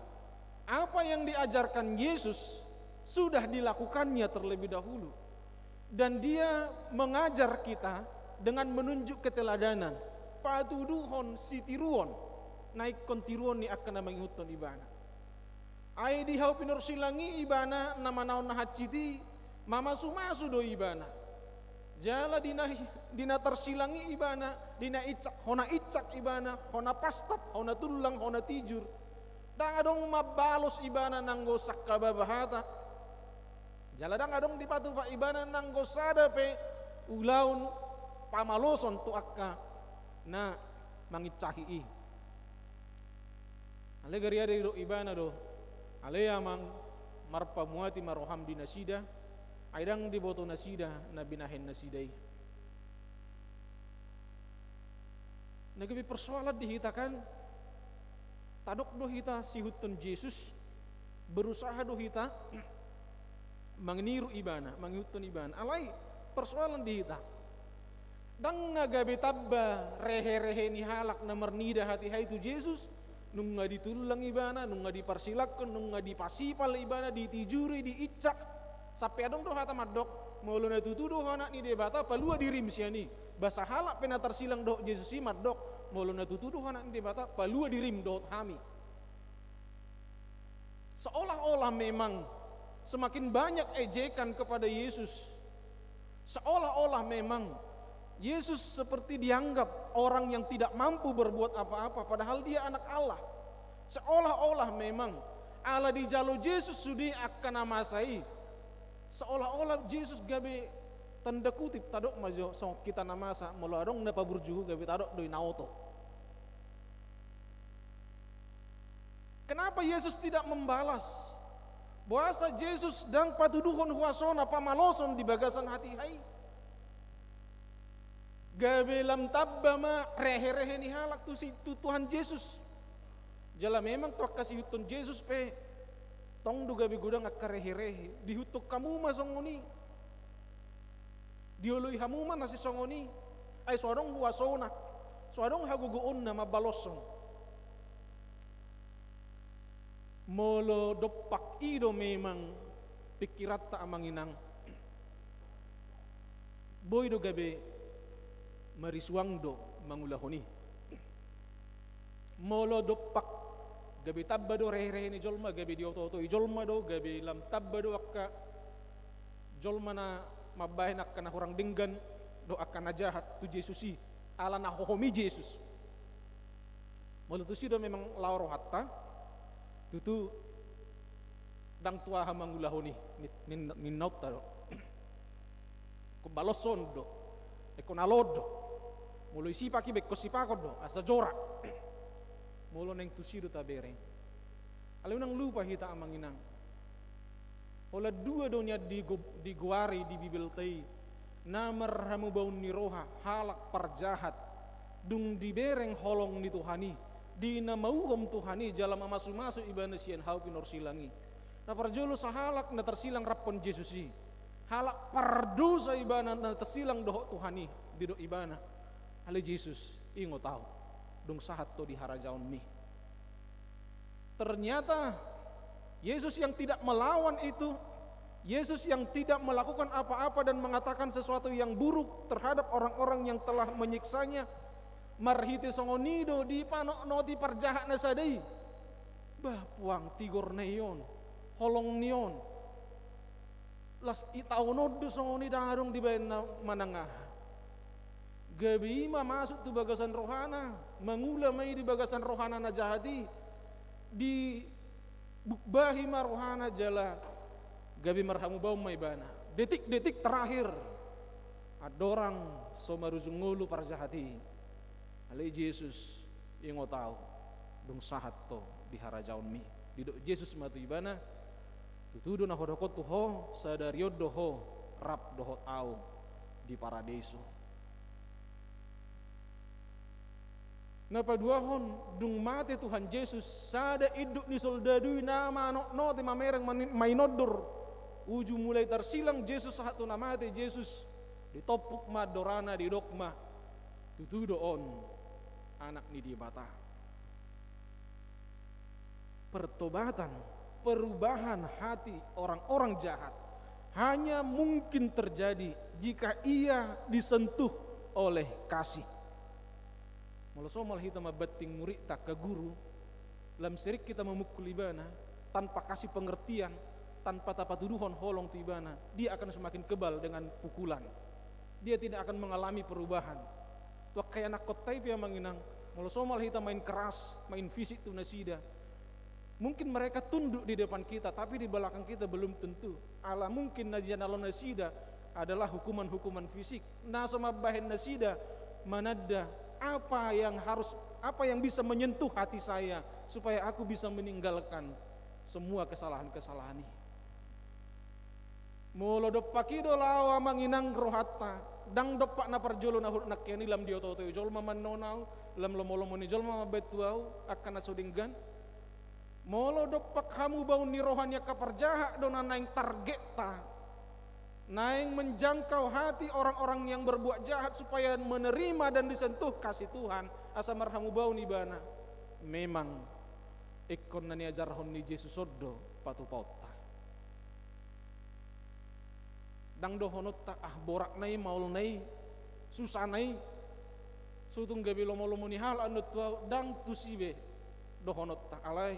apa yang diajarkan Yesus sudah dilakukannya terlebih dahulu. Dan dia mengajar kita dengan menunjuk keteladanan, patuduhon sitiruon na ingkon tiruon ni angka na mangihuthon ibana. Ai di hau pinarsilang i ibana na manaon na hansit i, mamasumasu do ibana. Jala di na, di na tarsilang i ibana, di na incak, hona incak ibana, hona pastap, hona tullang, hona tijur. Ndang adong mambalos ibana nanggo sangkababa hata. Jala ndang adong dipatupa ibana nanggo sada pe ulaon pamaloson tu angka na mangincahi i. Ale gariada didok ibana do, ale amang, marpamuati ma roham di nasida, ai ndang diboto nasida na binahen nasida i. Na gabe persoalan di hita kan, tadok do hita siihuthon Jesus, berusaha do hita mangniru ibana, mangihuthon ibana. Alai persoalan di hita, ndang na gabe tamba reherehe ni halak na marnida hatiha i tu Jesus, nunga ditullang ibana, nunga diparsilangkon, nunga dipasipal ibana, ditijuri, diincak. Sampe adong do hata mandok, molo na tutu do ho Anak ni Debata, palua dirim sian i. Ba sahalak pe na tarsilang dohot Jesus i mandok, molo na tutu do ho Anak ni Debata, palua dirim dohot hami. Seolah-olah memang semakin banyak ejekan kepada Yesus. Seolah-olah memang Yesus seperti dianggap orang yang tidak mampu berbuat apa-apa, padahal Dia Anak Allah. Seolah-olah memang ala dijalo Jesus sude angka na masa i. Seolah-olah Jesus gabe, tanda kutip, tadok ma jo songon hita na masa, molo adong na paburju gabe tadok do i na oto. Kenapa Yesus tidak membalas? Boasa Jesus ndang patuduhon huasona pamaloson di bagasan hatiha i? Gabe lam tamba ma reherehe ni halak tu si, tu Tuhan Jesus. Jala memang tu angka siihuthon Jesus pe, tong do gabe godang angka reherehe. Diihuthon hamu ma songon i. Dioloi hamu ma na sisongon i. Ai so adong huasona, so adong hagogoonna mambaloshon. Molo dompak i do memang pingkiranta, amang inang, boi do gabe marisuang do mangulahon i. Molo dompak gabe tamba do reherehe ni jolma, gabe diototoi jolma do, gabe lam tamba do angka jolma na mambahen angka na hurang denggan dohot angka na jahat tu Jesus i, ala na hohom i Jesus. Molo tusi do memang laho rohanta, tutu ndang tu aha mangulahon i, nin-, nin-, ninna onta do. Ingkon baloshon do, ingkon alo do. Molo i sipak iba ingkon sipakon do, asa jora. Molo naeng tusi do tabereng. Alai unang lupa hita amang inang. Holan dua do nian digo-, digoari di Bibelta i, na marhamubaon ni roha, halak parjahat, dung dibereng holong ni Tuhan i, di na mauhom Tuhan i, jala mamasumasu ibana sian hau pinorsilang i. Na parjolo sahalak na tarsilang rap dohot Jesus i. Halak pardosa ibana na tarsilang dohot Tuhan i, didok ibana. Ale Jesus, ingot ahu, dung sahat ho di harajaonmi. Ternyata Yesus yang tidak melawan itu, Yesus yang tidak melakukan apa-apa dan mengatakan sesuatu yang buruk terhadap orang-orang yang telah menyiksanya, marhite songon i do dipanotnoti parjahat na sada i. Bah, puang tigor na i on, holong ni on. Las itaonon do songon i, ndang adong dibaen na manang aha. Gabe i ma masuk tu bagasan rohana, mangula ma i di bagasan rohana na jahat i, dibukbahi ma rohana jala gabe marhamubaon ma ibana. Detik-detik terakhir andorang so marujung ngolu parjahat i. Ale Jesus, ingot ahu, dung sahat ho di harajaonmi. Didok Jesus ma tu ibana, tutu do na hudok tu ho, sadari on do ho rap dohot ahu di paradeiso. Na paduahon, dung mate Tuhan Jesus, sada induk ni soldadu i na manotnoti mamereng mani-, mainondur. Uju mulai tarsilang Jesus sahat tu na mate Jesus, ditompuk ma andorana, didok ma, tutu do on Anak ni Debata. Pertobatan, perubahan hati orang-orang jahat hanya mungkin terjadi jika ia disentuh oleh kasih. Molo somal hita mambanting muridta angka guru, lam sering kita memukul ibana, tanpa kasih pengertian, tanpa tapatuduhon holong tu ibana, dia akan semakin kebal dengan pukulan. Dia tidak akan mengalami perubahan. Tu angka ianakhonta i pe amang inang, molo somal hita main keras, main fisik tu nasida, mungkin mereka tunduk di depan kita, tapi di belakang kita belum tentu. Ala mungkin na jinalo nasida adalah hukuman-hukuman fisik. Na so mambahen nasida mananda apa yang harus, apa yang bisa menyentuh hati saya supaya aku bisa meninggalkan semua kesalahan-kesalahan ini. Molo dompak i do laho amang inang rohanta, ndang dompak na parjolo na hudok nangkin i lam dioto-otoi jolma mannohon ahu, lam lomo-lomo ni jolma mambahen tu ahu angka na so denggan. Molo dompak hamubaon ni roha ni angka parjahat do na naeng targetta, naeng menjangkau hati orang-orang yang berbuat jahat supaya menerima dan disentuh kasih Tuhan, asa marhamubaon ibana. Memang ingkon na niajarhon ni Jesus on do patupaonta. Ndang dohononta, ah, boratna i, maolna i, susana i, so tung gabe lomo-lomo ni halak annon tu ahu, ndang tusi be dohononta. Alai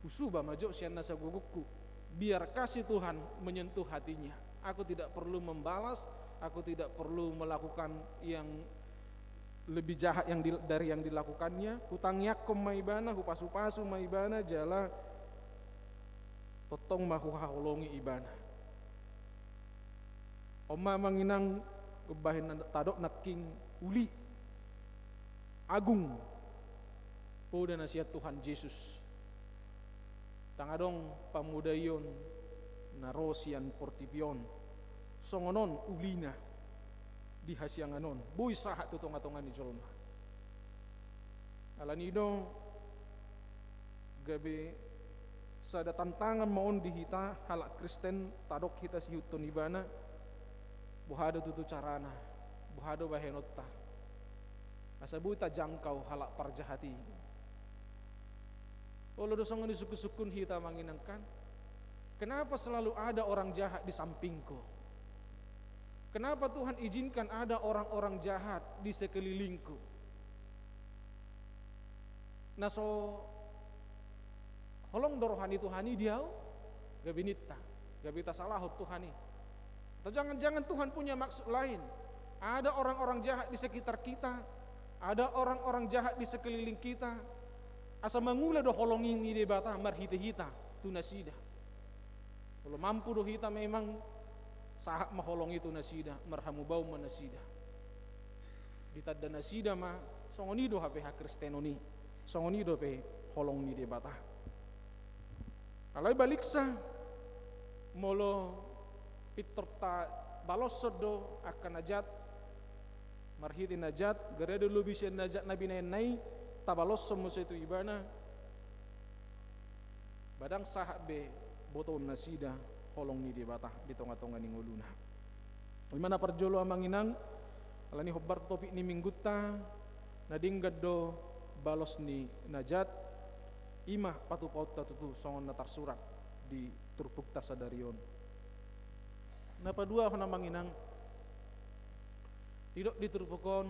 husuba ma jo sian nasa gogongku, biar kasih Tuhan menyentuh hatinya. Aku tidak perlu membalas, aku tidak perlu melakukan yang lebih jahat yang di-, dari yang dilakukannya. Hutangiangkon ma ibana, hupasu-pasu ma ibana, jala tongtong ma huhaholongi ibana. On ma amang inang, umbahen na tadok nangkin, uli, agung poda na sian Tuhan Jesus. Ndang adong pamodaion na ro sian portibi on songon on ulina di hasiangan on, boi sahat tu tonga-tonga ni jolma. Alani i do gabe sada tantangan ma on di hita halak Kristen, tadok hita siihuthon ibana, boha do tutu carana, boha do bahenonta, asa boi tajangkau halak parjahat i. Olo do songon i sungkun-sungkun hita amang inang kan. Kenapa selalu ada orang jahat di sampingku? Kenapa Tuhan izinkan ada orang-orang jahat di sekelilingku? Na so holong do roha ni Tuhan i di ahu, gabe ninta, gabe tasalahon Tuhan i. Atau jangan-jangan Tuhan punya maksud lain. Ada orang-orang jahat di sekitar kita, Ada orang-orang jahat di sekeliling kita, asa mangula do holong ni Debata marhite hita tu nasida. Molo mampu do hita memang, sahat ma holong i tu nasida, marhamubaon ma nasida. Ditanda nasida ma, songon i do hape hakristenon i, songon i dope holong ni Debata. Alai baliksa, molo pintor tabaloshon do angka na jat, marhite na jat, gari do lobi sian na jat na binahenna i, tabaloshon muse tu ibana, ba ndang sahat be botoon nasida holong ni Debata di tonga-tonga ni ngoluna. I ma na parjolo amang inang, alani hombar topik ni minggunta, na denggan do balos ni na jat, i ma patupaonta tutu songon na tarsurat di turpukta sadari on. Na paduahon amang inang, didok di turpuk on,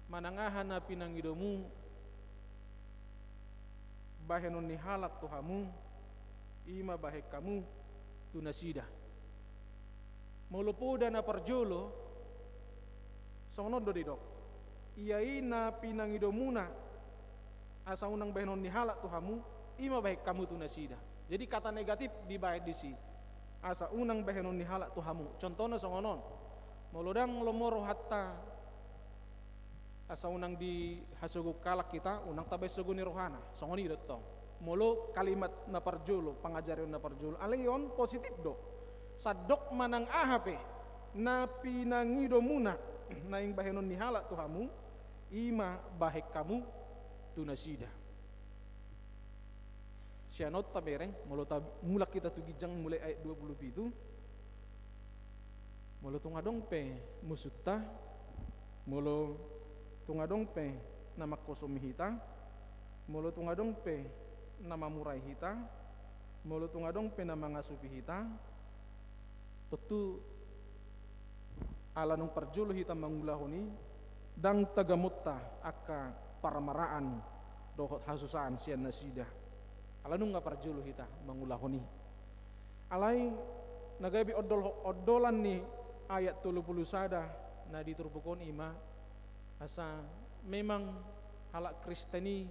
manang aha na pinangidomu bahenon ni halak tu hamu, i ma bahen hamu tu nasida. Molo poda na parjolo, songon on do didok. Ia i na pinangidomuna, asa unang bahenon ni halak tu hamu, i ma bahen hamu tu nasida. Jadi kata negatif dibahen disi. Asa unang bahenon ni halak tu hamu. Contohna songon on. Molo ndang lomo rohanta, asa unang dihasogo halak hita, unang tabahen sogo ni rohana. Songon i do tong. Molo kalimat na parjolo, pangajarion na parjolo. Alai on positif do. Sandok manang aha pe, na pinangidomuna, naeng bahenon ni halak tu hamu, i ma bahen hamu tu nasida. Sian on tabereng, molo ta-, mulak hita tu ginjang mulai ayat dua puluh pitu. Molo tung adong pe musunta, molo tung adong pe na mangkosomi hita, molo tung adong pe na mamurai hita, molo tung adong pe na mangasupi hita, tontu ala nunga parjolo hita mangulahon i, ndang tagamonta angka parmaraan dohot hasusaan sian nasida. Ala nunga parjolo hita mangulahon i. Alai na gabe ondol-, ondolan ni ayat tolu pulu sada na di turpuk on i ma, asa memang halak Kristen i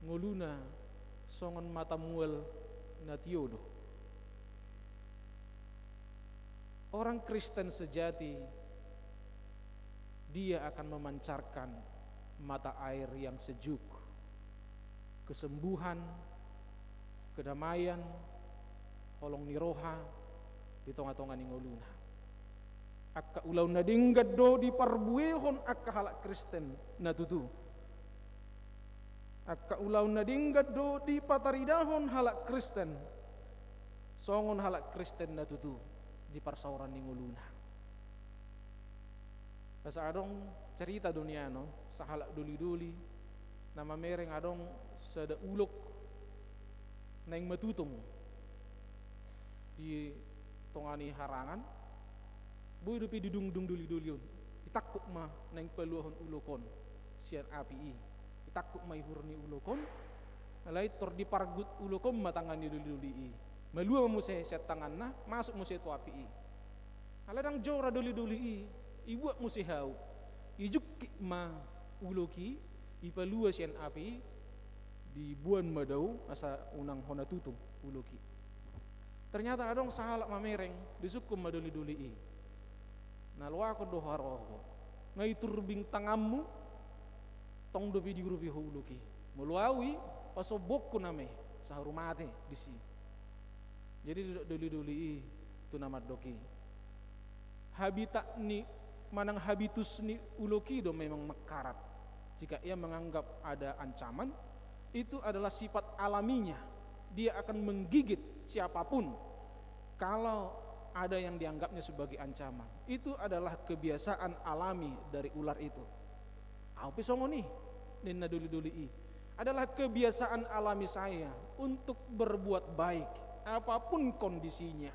ngoluna songon mata mual na tio do. Orang Kristen sejati, dia akan memancarkan mata air yang sejuk, kesembuhan, kedamaian, holong ni roha di tonga-tonga ni ngoluna. Angka ulaon na denggan do diparbuehon angka halak Kristen na tutu. Angka ulaon na denggan do dipataridahon halak Kristen, songon halak Kristen na tutu di parsaoran ni ngoluna. Asa adong cerita do nian on, sahalak doli-doli na mamereng adong sada ulok naeng matutung di tonga ni harangan, boi dope didungdung doli-doli on. Itangkup ma naeng paluahon ulok on sian api i. Itangkup ma ihur ni ulok on, alai tor dipargut ulok on ma tangan ni doli-doli i. Malua ma muse sian tanganna, masuk muse tu api i. Alai ndang jora doli-doli i, ibuat muse hau. Ijungkit ma ulok i, ipalua sian api i, diboan ma dao, asa unang hona tutung ulok i. Ternyata adong sahalak mamereng, disungkun ma doli-doli i. Na loakon do haroahu. Nga iturbing tanganmu, tong dope diurupi ho ulok i. Molo au i, pasombuonku nama i, saur mate disi. Jadi didok doli-doli i tu na mandok i. Habitat ni, manang habitus ni ulok i do memang mangkarat. Jika ia menganggap ada ancaman, itu adalah sifat alaminya. Dia akan menggigit siapapun kalau ada yang dianggapnya sebagai ancaman. Itu adalah kebiasaan alami dari ular itu. Au pe songon i, ninna doli-doli i. Adalah kebiasaan alami saya untuk berbuat baik, apapun kondisinya.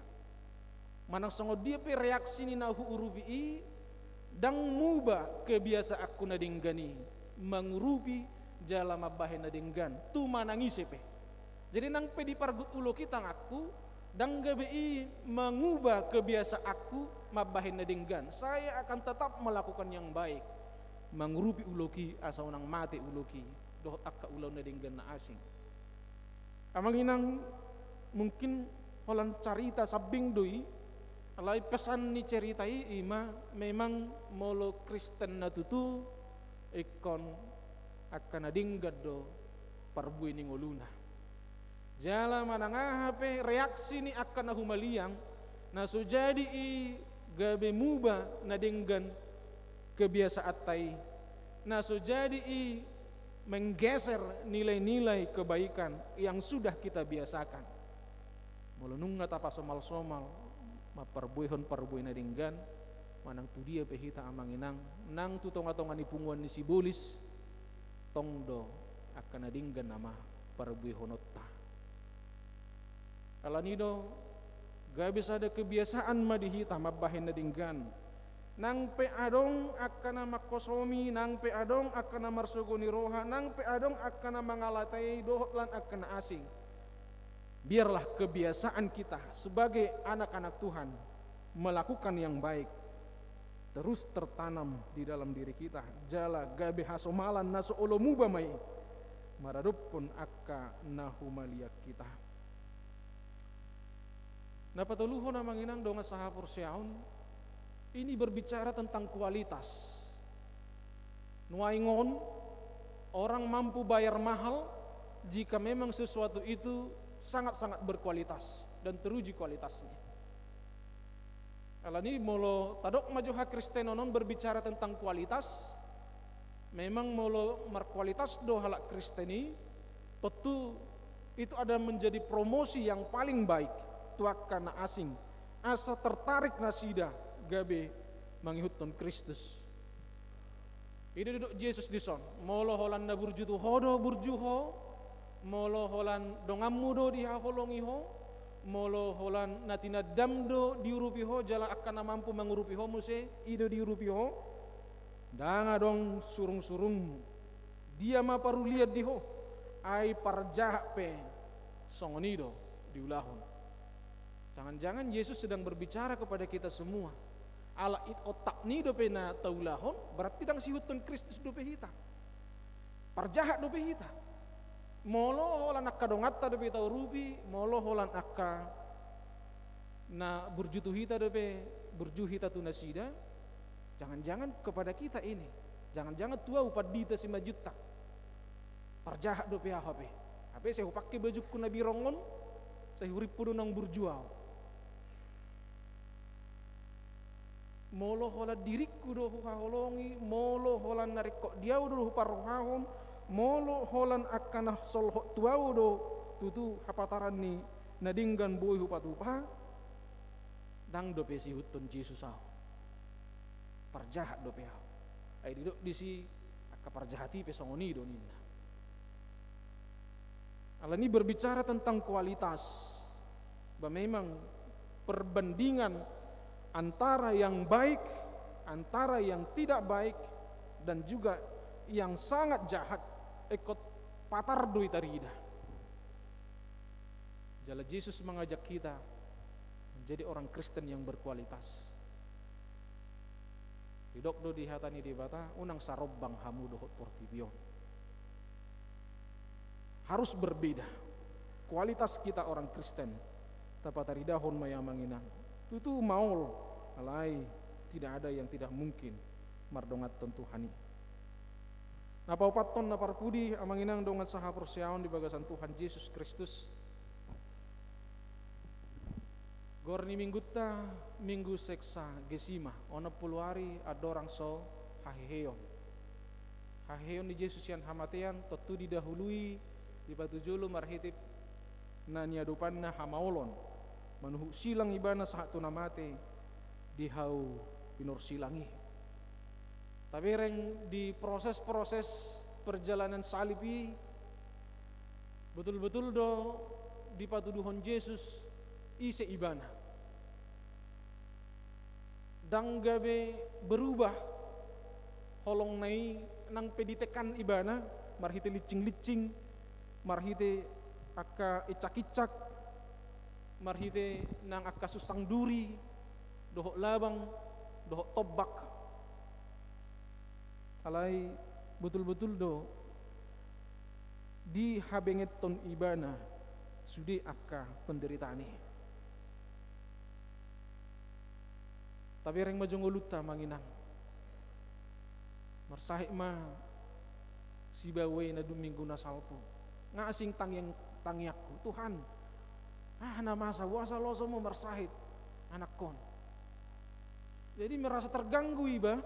Manang songon dia pe reaksi ni na huurupi i, ndang muba kebiasaanku na denggan i, mangurupi jala mambahen na denggan tu manang ise pe. Jadi nang pe dipargut ulok i tanganku, ndang gabe i manguba kebiasaanku mambahen na denggan. Saya akan tetap melakukan yang baik. mangurupi ulok i asa unang mate ulok i dohot angka ulaon na denggan na asing. Amang inang, mungkin holan carita sambing do i, alai pesan ni cerita i ima memang molo Kristen na tutu ingkon angka na denggan do parbue ni ngoluna. Jala manang aha pe reaksi ni angka na humaliang, na so jadi i gabe muba na denggan kebiasaanta i, na so jadi i menggeser nilai-nilai kebaikan yang sudah kita biasakan. Molo nunga tapasomal-somal mamparbuehon parbue na denggan, manang tu dia pe hita amang inang, nang tu tonga-tonga ni punguan ni sibolis, tong do angka na denggan nama parbuehononta. Alani do, gabe sada kebiasaan ma di hita mambahen na denggan. Nang pe adong angka na mangkosomi, nang pe adong angka na marsogo ni roha, nang pe adong angka na mangalatai dohot lan angka na asing, biarlah kebiasaan kita sebagai anak-anak Tuhan melakukan yang baik terus tertanam di dalam diri kita, jala gabe hasomalan na so olo muba ma i maradophon angka na humaliang hita. Na patoluhon amang inang dongan sahaporseaon, ini berbicara tentang kualitas. Nuaeng on, orang mampu bayar mahal jika memang sesuatu itu sangat-sangat berkualitas dan teruji kualitasnya. Alani molo tadok ma jo hakristenon on berbicara tentang kualitas, memang molo markualitas do halak Kristen i, tontu itu ada menjadi promosi yang paling baik tu angka na asing, asa tertarik nasida gabe mangihuthon Kristus. I do didok Jesus dison, molo holan na burju tu ho do burju ho, molo holan donganmu do dihaholongi ho, molo holan na tinandam do diurupi ho, jala angka na mampu mangurupi ho muse, i do diurupi ho, ndang adong surung-surungmu. Dia ma parulian di ho, ai parjahat pe songon i do diulahon. Jangan-jangan Yesus sedang berbicara kepada kita semua. Ala i otak ni dope na taulahon, berarti ndang siihuthon Kristus dope hita. Parjahat dope hita. Molo holan angka donganta dope taurupi, molo holan angka na burju tu hita dope burju hita tu nasida, jangan-jangan kepada kita ini, jangan-jangan tu ahu pandita Simanjuntak. Parjahat dope ahu hape. Hape sai hupangke bajungku na birong on, sai hurimpu do naung burju ahu. Molo holan diringku do huhaholongi, molo holan na ringkot di ahu do huparrohahon, molo holan angka na solhot tu ahu do tutu hapataran ni na denggan boi hupatupa, ndang dope siihuthon Jesus ahu. Parjahat dope ahu. Ai didok disi angka parjahat i pe songon i do ninna. Alani berbicara tentang kualitas, bahwa memang perbandingan antara yang baik, antara yang tidak baik, dan juga yang sangat jahat, ingkon patar do i tarida. Jala Jesus mengajak kita menjadi orang Kristen yang berkualitas. Didok do di hata ni Debata, unang sarombang hamu dohot portibi on. Harus berbeda. Kualitas kita orang Kristen, tapataridahon ma i amang inang. Tutu maol, alai tidak ada yang tidak mungkin mardonganhon Tuhan i. Na paopathon na parpudi amang inang dongan sahaporseaon di bagasan Tuhan Jesus Kristus. Goar ni minggunta Minggu Sexagesima, onom pulu ari andorang so haheheon. Haheheon ni Jesus sian hamatean, tontu didahului, dipatujolo marhite na niadopanna hamaolon, manuhuk silang ibana sahat tu na mate di hau pinursilang i. Tabereng di proses-proses perjalanan salib i, betul-betul do dipatuduhon Jesus ise ibana. Ndang gabe berubah holongna i, nang pe ditekan ibana marhite lincing-lincing, marhite angka icak-icak, marhite nang angka sunsang duri, dohot labang, dohot tombak. Alai botul-botul do dihabengeton ibana sude angka penderitaan i. Tabereng ma jo ngolunta, amang inang. Marsahit ma sibaoa i na dung minggu na salpu. Nga asing tangiang, tangiangku, Tuhan, aha na masa, boasa losonmu marsahit anakkon? Jadi merasa terganggu iba,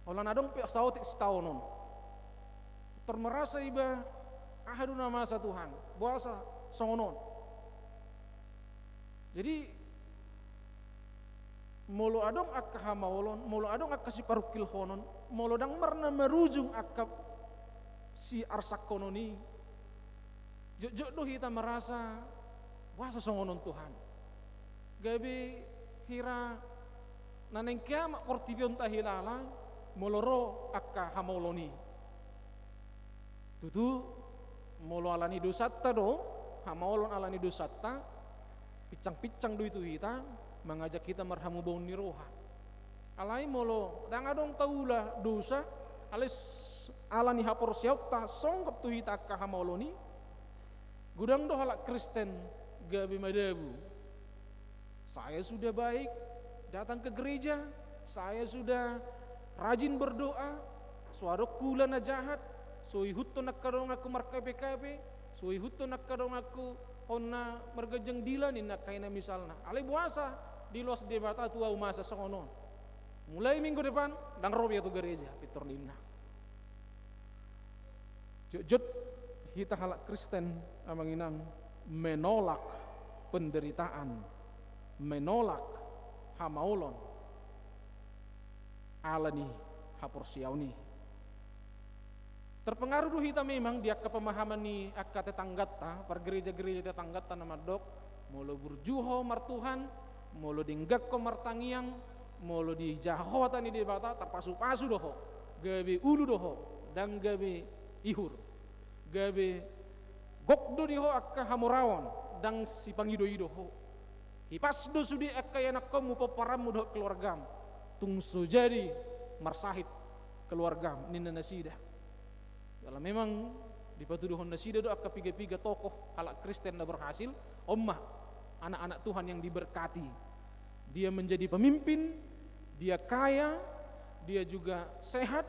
olo na adong pe saotik sitaonon. Tor merasa iba, aha do na masa Tuhan, boasa songon on? Jadi molo adong angka hamaolon, molo adong angka siparungkilhonon, molo ndang marna marujung angka siarsangkonon i, jotjot do hita merasa, boasa songon on Tuhan? Gabe hira na naeng kiamat portibi on tahilala, molo ro angka hamaolon i. Tutu, molo ala ni dosanta do, hamaolon ala ni dosanta, pinsang-pinsang do i tu hita, mangajak hita marhamubaon ni roha. Alai molo ndang adong taula dosa, alai s-, ala ni haporseaonta songgop tu hita angka hamaolon i, godang do halak Kristen gabe madabu. Saya sudah baik, datang ke gereja, saya sudah rajin berdoa, so adong hula na jahat, so ihuthon angka donganku markape-kape, so ihuthon angka donganku on na marganjang dila, ninna angka i na misalna. Alai boasa diloas Debata tu ahu masa songon on? Mulai minggu depan, ndang ro be ahu tu gereja, pintor ninna. Jotjot hita halak Kristen, amang inang, menolak penderitaan, menolak hamaolon ala ni haporseaon i. Terpengaruh do hita memang di angka pemahaman ni angka tetangganta, pargereja-gereja tetangganta na mandok, molo burju ho martuhan, molo denggan ho martangiang, molo dijaha ho hata ni Debata, tarpasu-pasu do ho, gabe ulu do ho, ndang gabe ihur, gabe gok do di ho angka hamoraon, ndang sipangido-ido ho. Hipas do sude angka ianakkonmu, pomparanmu dohot keluargam, tung so jadi marsahit keluargam, ninna nasida. Jala memang dipatuduhon nasida do angka piga-piga tokoh halak Kristen na berhasil, on ma anak-anak Tuhan yang diberkati. Dia menjadi pemimpin, dia kaya, dia juga sehat,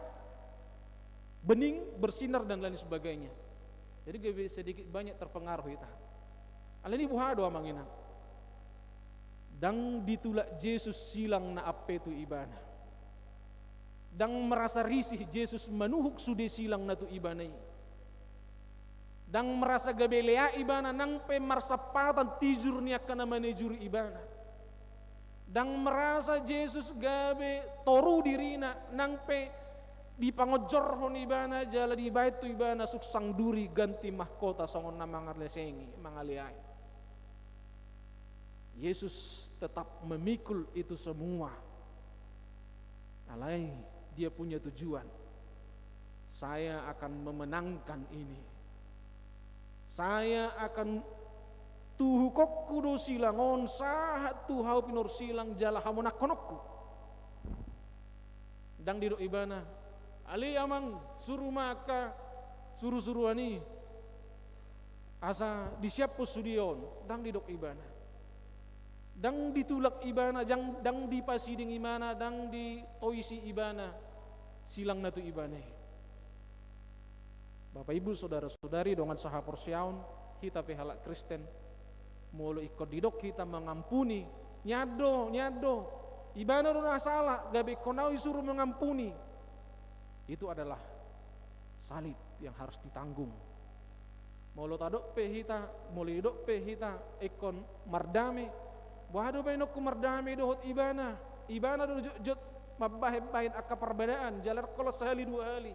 bening, bersinar, dan lain sebagainya. Jadi gabe sedikit banyak terpengaruh hita. Alani boha do, amang inang? Ndang ditulak Jesus silang na ampe tu ibana. Ndang merasa risih Jesus manuhuk sude silang na tu ibana i. Ndang merasa gabe lea ibana nang pe marsampatan tijur ni angka na manijuri ibana. Ndang merasa Jesus gabe toru dirina nang pe dipangonjorhon ibana jala dibaen tu ibana suksang duri ganti mahkota songon na mangalesengi, mangaleai. Yesus tetap memikul itu semua. Alai dia punya tujuan. Saya akan memenangkan ini. Saya akan tuhukonku do silang on sahat tu hau pinorsilang jala hamonangkononku. Ndang didok ibana, ale amang, suru ma angka surusuruan i, asa disiaphon sude on. Ndang didok ibana. Ndang ditulak ibana, ndang, ndang dipasiding ibana, ndang ditoisi ibana silang na tu ibana i. Bapa, Ibu, saudara-saudari, dongan sahaporseaon, hita pe halak Kristen, molo ingkon didok hita mangampuni, nian do, nian do. Ibana do na sala, gabe ingkon ahu disuru mangampuni. Itu adalah salib yang harus ditanggung. Molo tadok pe hita, molo didok pe hita ingkon mardame, boha do baenonku mardame dohot ibana? Ibana do jotjot mambahen-bahen angka parbadaan, jala holan sahali dua hali.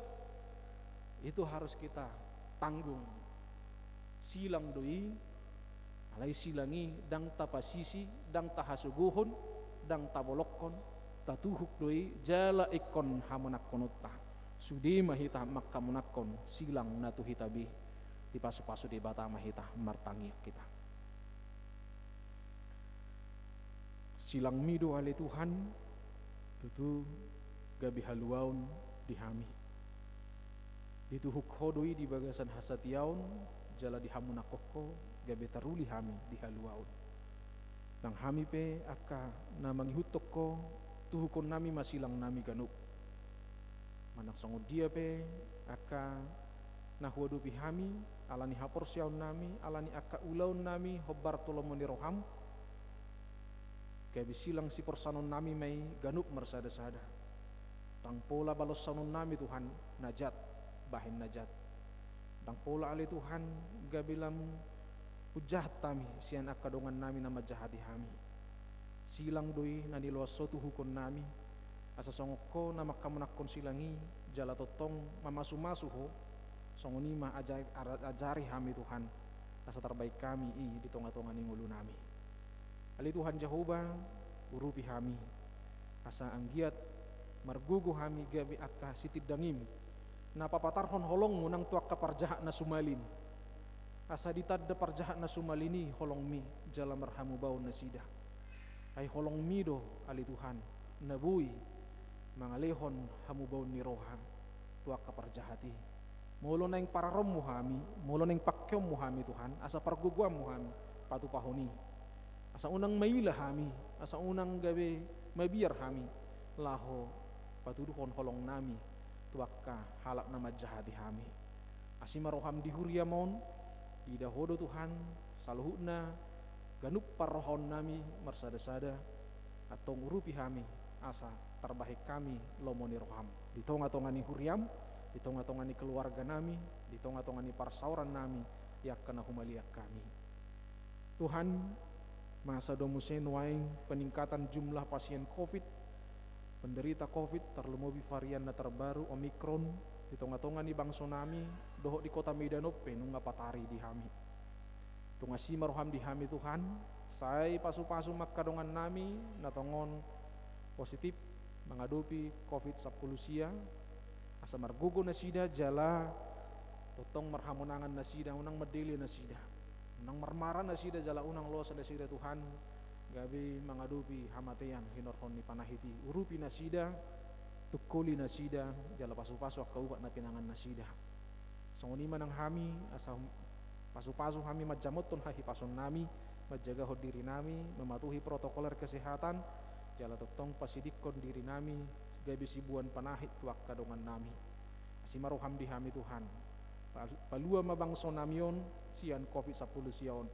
Itu harus kita tanggung. Silang do i, alai silang i ndang tapasisi, ndang tahasogohon, ndang tabolongkon, tatuhuk do i jala ingkon hamonangkononta. Sude ma hita manghamonangkon silang na tu hita be. Dipasupasu Debata ma hita, martangiang hita. Silangmi do ale Tuhan, tutu gabe haluaon di hami. Dituhuk Ho do i di bagasan hasatiaon, jala dihamonangkon Ho gabe taruli hami di haluaon. Nang hami pe angka na mangihuthon Ho, tuhukonnami ma silangnami ganup. Manang songon dia pe angka na huadopi hami, ala ni haporseaonnami, ala ni angka ulaonnami hombar tu lomo ni roham, gabe silang siporsanonnami ma i ganup marsada-sada. Ndang pola balosannami Tuhan na jat bahen na jat. Ndang pola ale Tuhan gabe lam umjahat hami sian angka dongannami na manjahati hami. Silang do i na niloas Ho tuhukonnami, asa songon Ho na manghamonangkon silang i, jala tongtong mamasumasu Ho, songon i ma aja-, ara-, ajari hami Tuhan, asa tarbahen hami i di tonga-tonga ni ngolunami. Ale Tuhan Jahowa, urupi hami, asa anggiat margogo hami gabe angka sitindangiM, na papatarhon holongMu nang tu angka parjahat na sumalin. Asa ditanda parjahat na sumalin i holongMi jala marhamubaon nasida. Ai holongMi do, ale Tuhan, na boi mangalehon hamubaon ni roha tu angka parjahat i. Molo naeng pararonMu hami, molo naeng pangkeonMu hami Tuhan, asa pargogoanMu hami patupahon i. Asa unang maila hami, asa unang gabe mabiar hami, laho patuduhon holongnami tu angka halak na manjahati hami. Asi ma roham di huriam on, diida Ho do Tuhan saluhutna ganup parrohaonnami marsada-sada, antong urupi hami asa tarbahen hami lomo ni roham di tonga-tonga ni huriam, di tonga-tonga ni keluarganami, di tonga-tonga ni parsaorannami, di angka na humaliang hami. Tuhan, masa do muse nuaeng peningkatan jumlah pasien covid, penderita covid, tarlumobi varian na terbaru Omikron, di tonga-tonga ni bangsonami, dohot di Kota Medan on pe nunga patari di hami. Tung asi ma roham di hami Tuhan, sai pasu-pasu ma angka dongannami na tongon positif mangadopi covid sampulu sia, asa margogo nasida jala tongtong marhamonangan nasida, unang mandele nasida, unang marmara nasida jala unang loas nasida Tuhan, gabe mangadopi hamatean hinorhon ni panahit i. Urupi nasida, tungkoli nasida, jala pasu-pasu angka ubat na pinangan nasida. Songon i ma nang hami, asa hum-, pasu-pasu hami manjamothon hahipasonnami, manjagahon dirinami, mematuhi protokoler kesehatan, jala tongtong pasidingkon dirinami, gabe siboan panahit tu angka dongannami. Asi ma roham di hami Tuhan. Pal-, palua ma bangsonami on, sian covid sampulu sia on.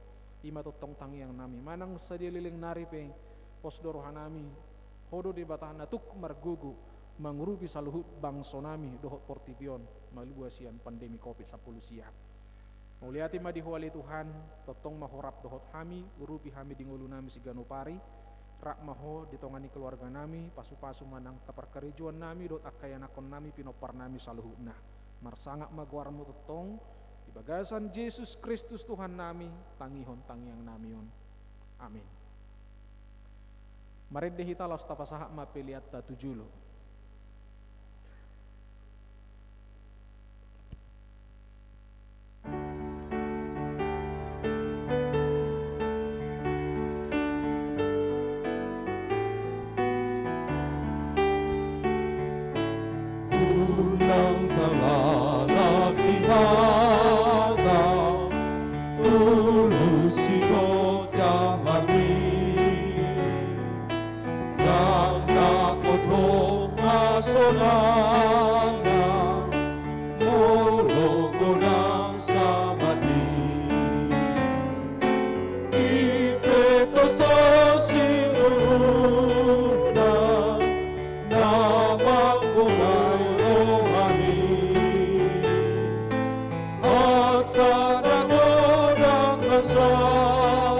I ma tongtong tangiangnami. Manang sadia leleng nari pe, pos do rohanami, Ho do Debata na tuk margogo, mangurupi saluhut bangsonami dohot portibi on, malua sian pandemi covid sampulu sia. Mauliate ma di Ho ale Tuhan, tongtong ma Ho rap dohot hami, urupi hami di ngolunami siganup ari, rap ma Ho di tonga ni keluarganami, pasu-pasu ma nang angka parkarejoannami, dohot angka ianakkonnami, pinomparnami saluhutna. Marsangap ma goarMu tongtong, di bagasan Jesus Kristus Tuhannami, tangihon tangiangnami on. Amin. Marende hita laos tapasahat ma peleanta tu jolo. Unang talalap di hata, tulus sidok jamami. Ndang dapot ho na sonang, molo godang sabat i. Dipetos do sinuruna, na manggohi rohami. Angka na godang na sonang,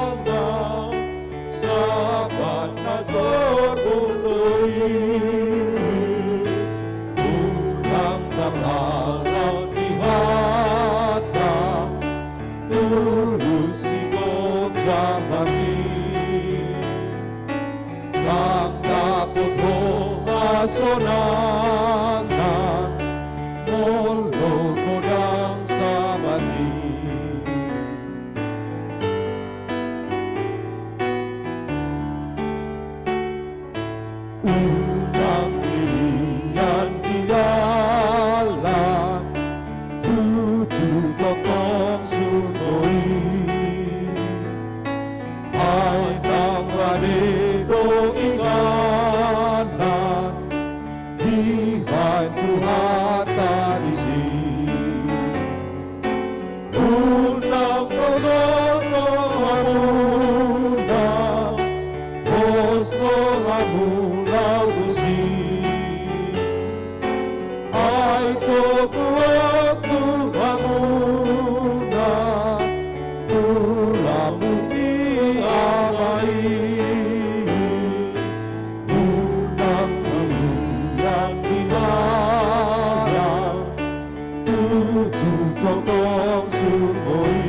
Sutotong sungkoi,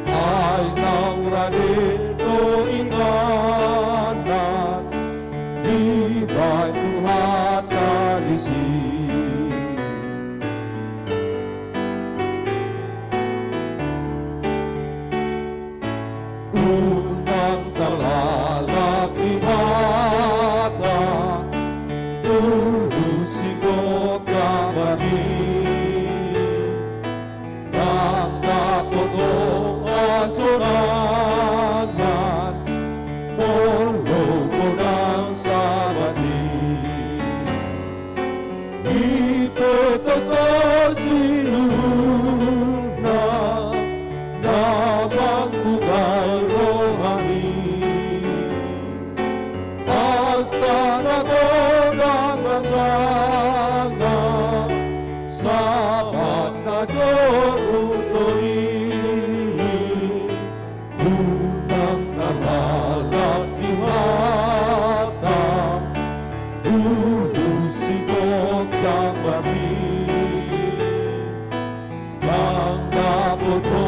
ai naung rade do inganna dibahen Tuhanta disi. Unang tarlalap ni hata, udusi gok jambar i. Ndang dapot ho hasonangan, molo godang Sabat i. Dipetos do siluhutna na mangkugai rohami. Angka na godang na sangap, Sabat na jor hutor i. Unang tarlalap ni hata, udusi gok jambar i. Ndang dapot ho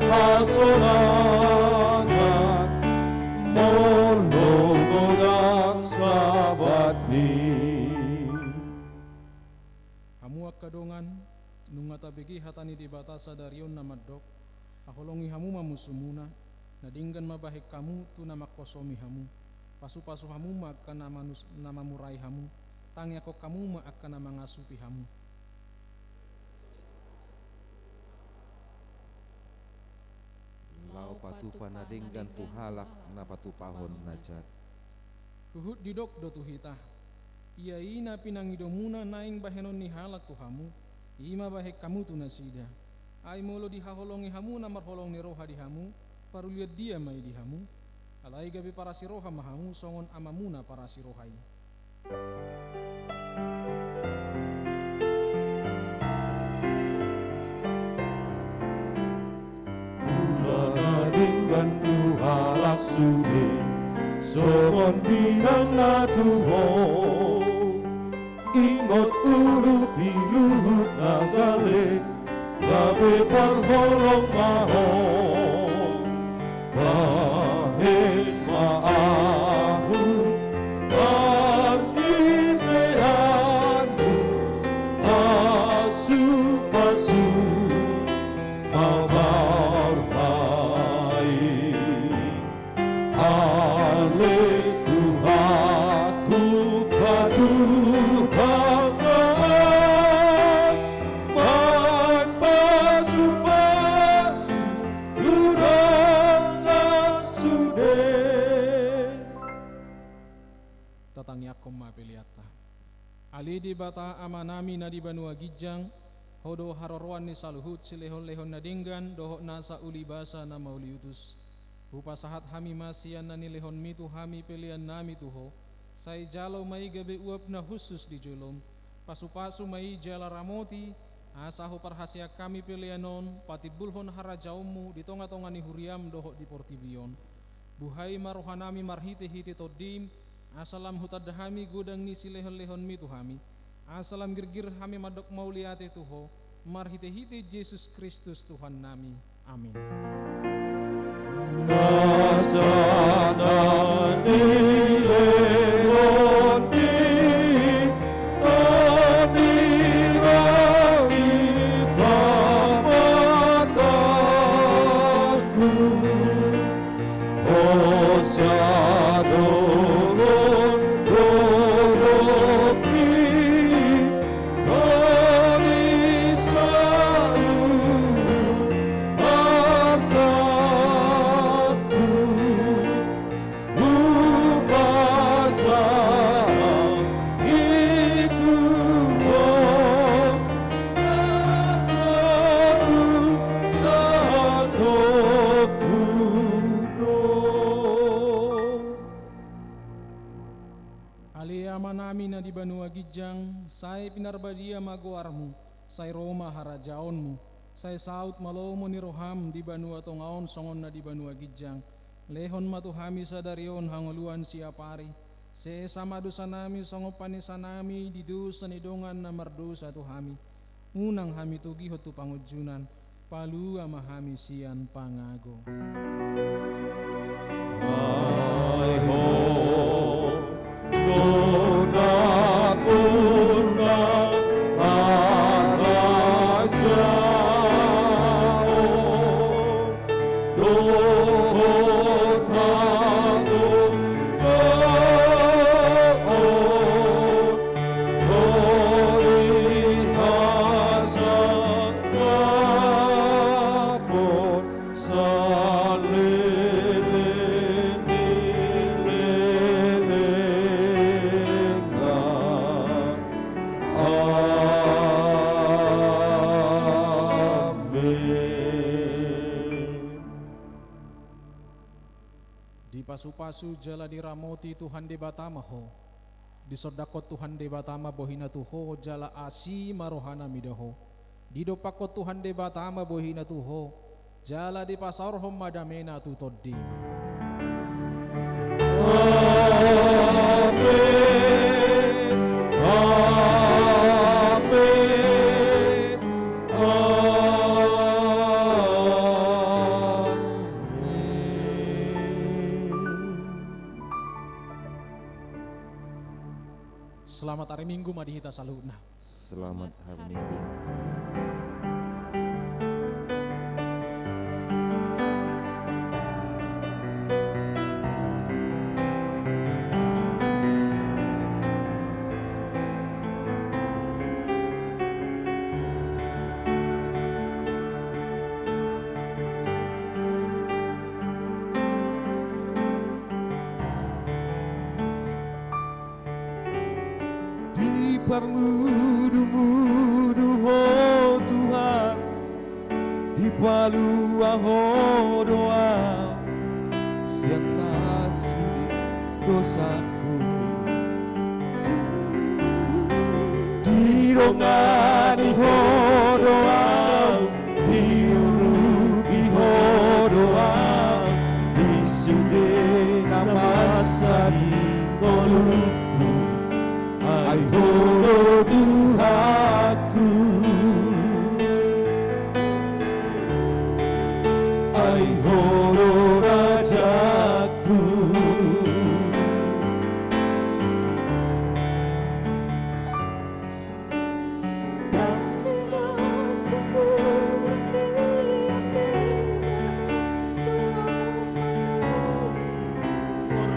hasonangan, molo godang Sabat i. Hamu angka dongan, nunga tabege hata ni Debata sadari on na mandok: Haholongi hamu ma musumuna, na denggan ma bahen hamu tu na manghosomi hamu. Pasupasu hamu ma angka na manus-, na mamurai hamu, tangiangkon hamu ma angka na mangasupi hamu. Laho patupa na denggan tu halak na patupahon na jat. Huhut didok do tu hita: Ia i na pinangidomuna naeng bahenon ni halak tu hamu, i ma bahen hamu tu nasida. Ai molo dihaholongi hamu na marholong ni roha di hamu, parulian dia ma i di hamu? Alai gabe parasiroha ma hamu songon Amamuna parasiroha i. Ula na denggan tu halak sude, songon binan na tuho. Ingot ulu piluhut na gale, gabe parholong ma ho. Bahen ma ahu marhiteanmu pasupasu, mamar ma i. Ale Tuhanku, patupa ma ahu manpasupasu tu dongan sude. Tatangiangkon ma peleanta. Ale Debata Amanami na di banua ginjang, Ho do haroroan ni saluhut silehonlehon na denggan dohot nasa ulibasa na mauliutus. Hupasahat hami ma sian na nilehonmi tu hami peleannami tu Ho, sai jalo ma i gabe uap na hushus di jolom. Pasupasu ma i jala ramoti, asa huparhaseang hami pelean on patimbulhon harajaonmu di tongatonga ni huriam dohot di portibi on. Buhai ma rohanami marhitehite Tondim, asa lam hutanda hami godang ni silehonlehonmi tu hami, asa lam girgir hami mandok mauliate tu Ho, marhitehite Jesus Kristus Tuhannami. Amin. Nasa na nilehonmi, tangiang ni pamatangku. Hosa dohot dolok i, bani saluhut artangku. Hupasahat i tu Ho, na saluhut sangapku do. Ale Amanami na di banua ginjang, sai pinarbadia ma goarmu, sai ro ma harajaonmu, sai saut ma lomo ni roham di banua tonga on songon na di banua ginjang. Lehon ma tu hami sadari on hangoluan siapari. Sesa ma dosanami songon panesanami di dosa ni dongan na mardosa tu hami. Unang hami togihon tu pangunjunan, palua ma hami sian pangago. Dipasupasu jala diramoti Tuhan Debata ma ho. Disondangkon Tuhan Debata ma bohina tu ho jala asi ma rohana mida ho. Didompakkon Tuhan Debata ma bohina tu ho jala dipasaorhon ma damena tu tondim. Amen. Amen. Amen. Selamat hari Minggu ma di hita saluhutna. Selamat hari Minggu. Diparmudu-mudu Ho Tuhan, dipalua Ho do ahu sian sasudi dosaku. Didongani Ho do ahu, diurupi Ho do ahu di sude na masa di ngolungku. Ai Ho do Tuhanku. Ai Ho do Rajaku.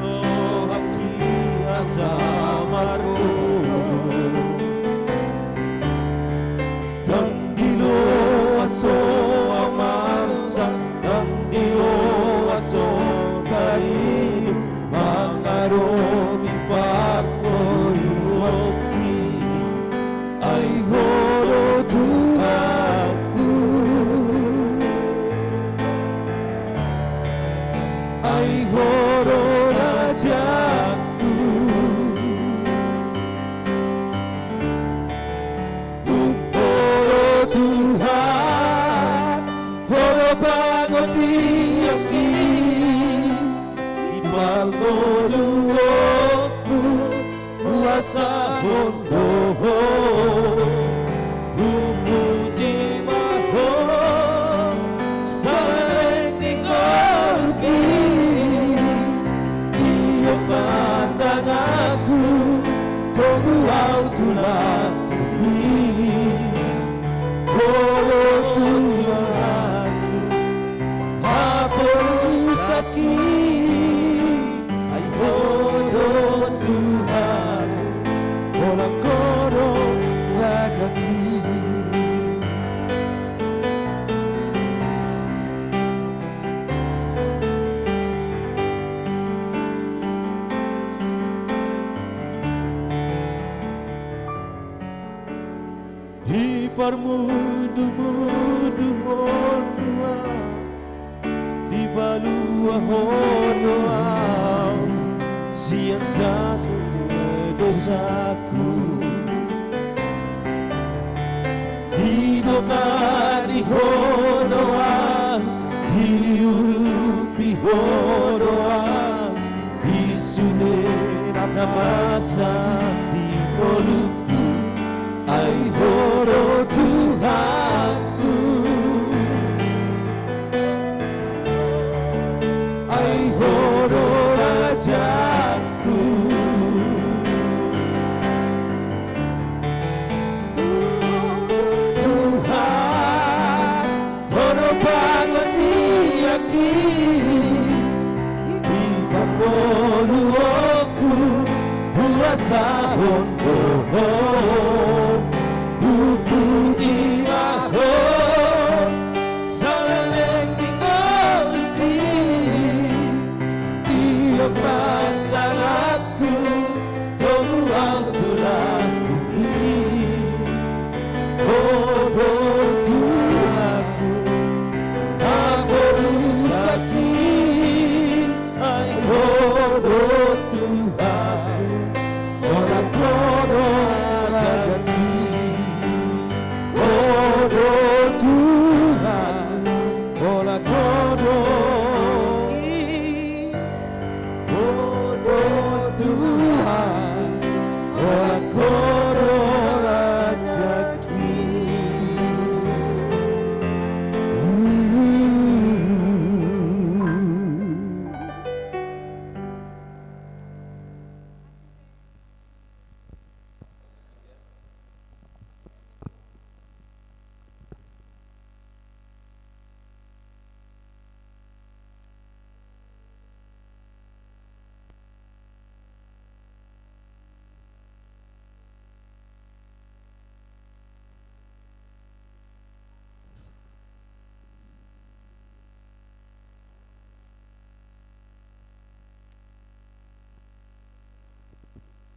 Rohangki asa margogo. Ndang diloas Ho ahu marsak, ndang diloas Ho tarinum mangadopi parngoluonki. Ai Ho do Tuhanku. Ai Ho do Rajaku. Tung Ho do Tuhan, Ho do pangondingki, di parngoluonku huasahon do Ho. Hupuji ma Ho saleleng ni ngolungki. Iangkat ma tanganku, tonggu ahu tu langit. Ho do Tuhanku, haporusangki. Ai Ho do Tuhanku, holan Ho do Rajangki. Diparmudu-mudu Ho Tuhan, dipalua Ho do ahu sian sasudi dosaku. Didongani Ho do ahu, diurupi Ho do ahu di sude na masa di ngolungku. Ai Ho do Tuhan.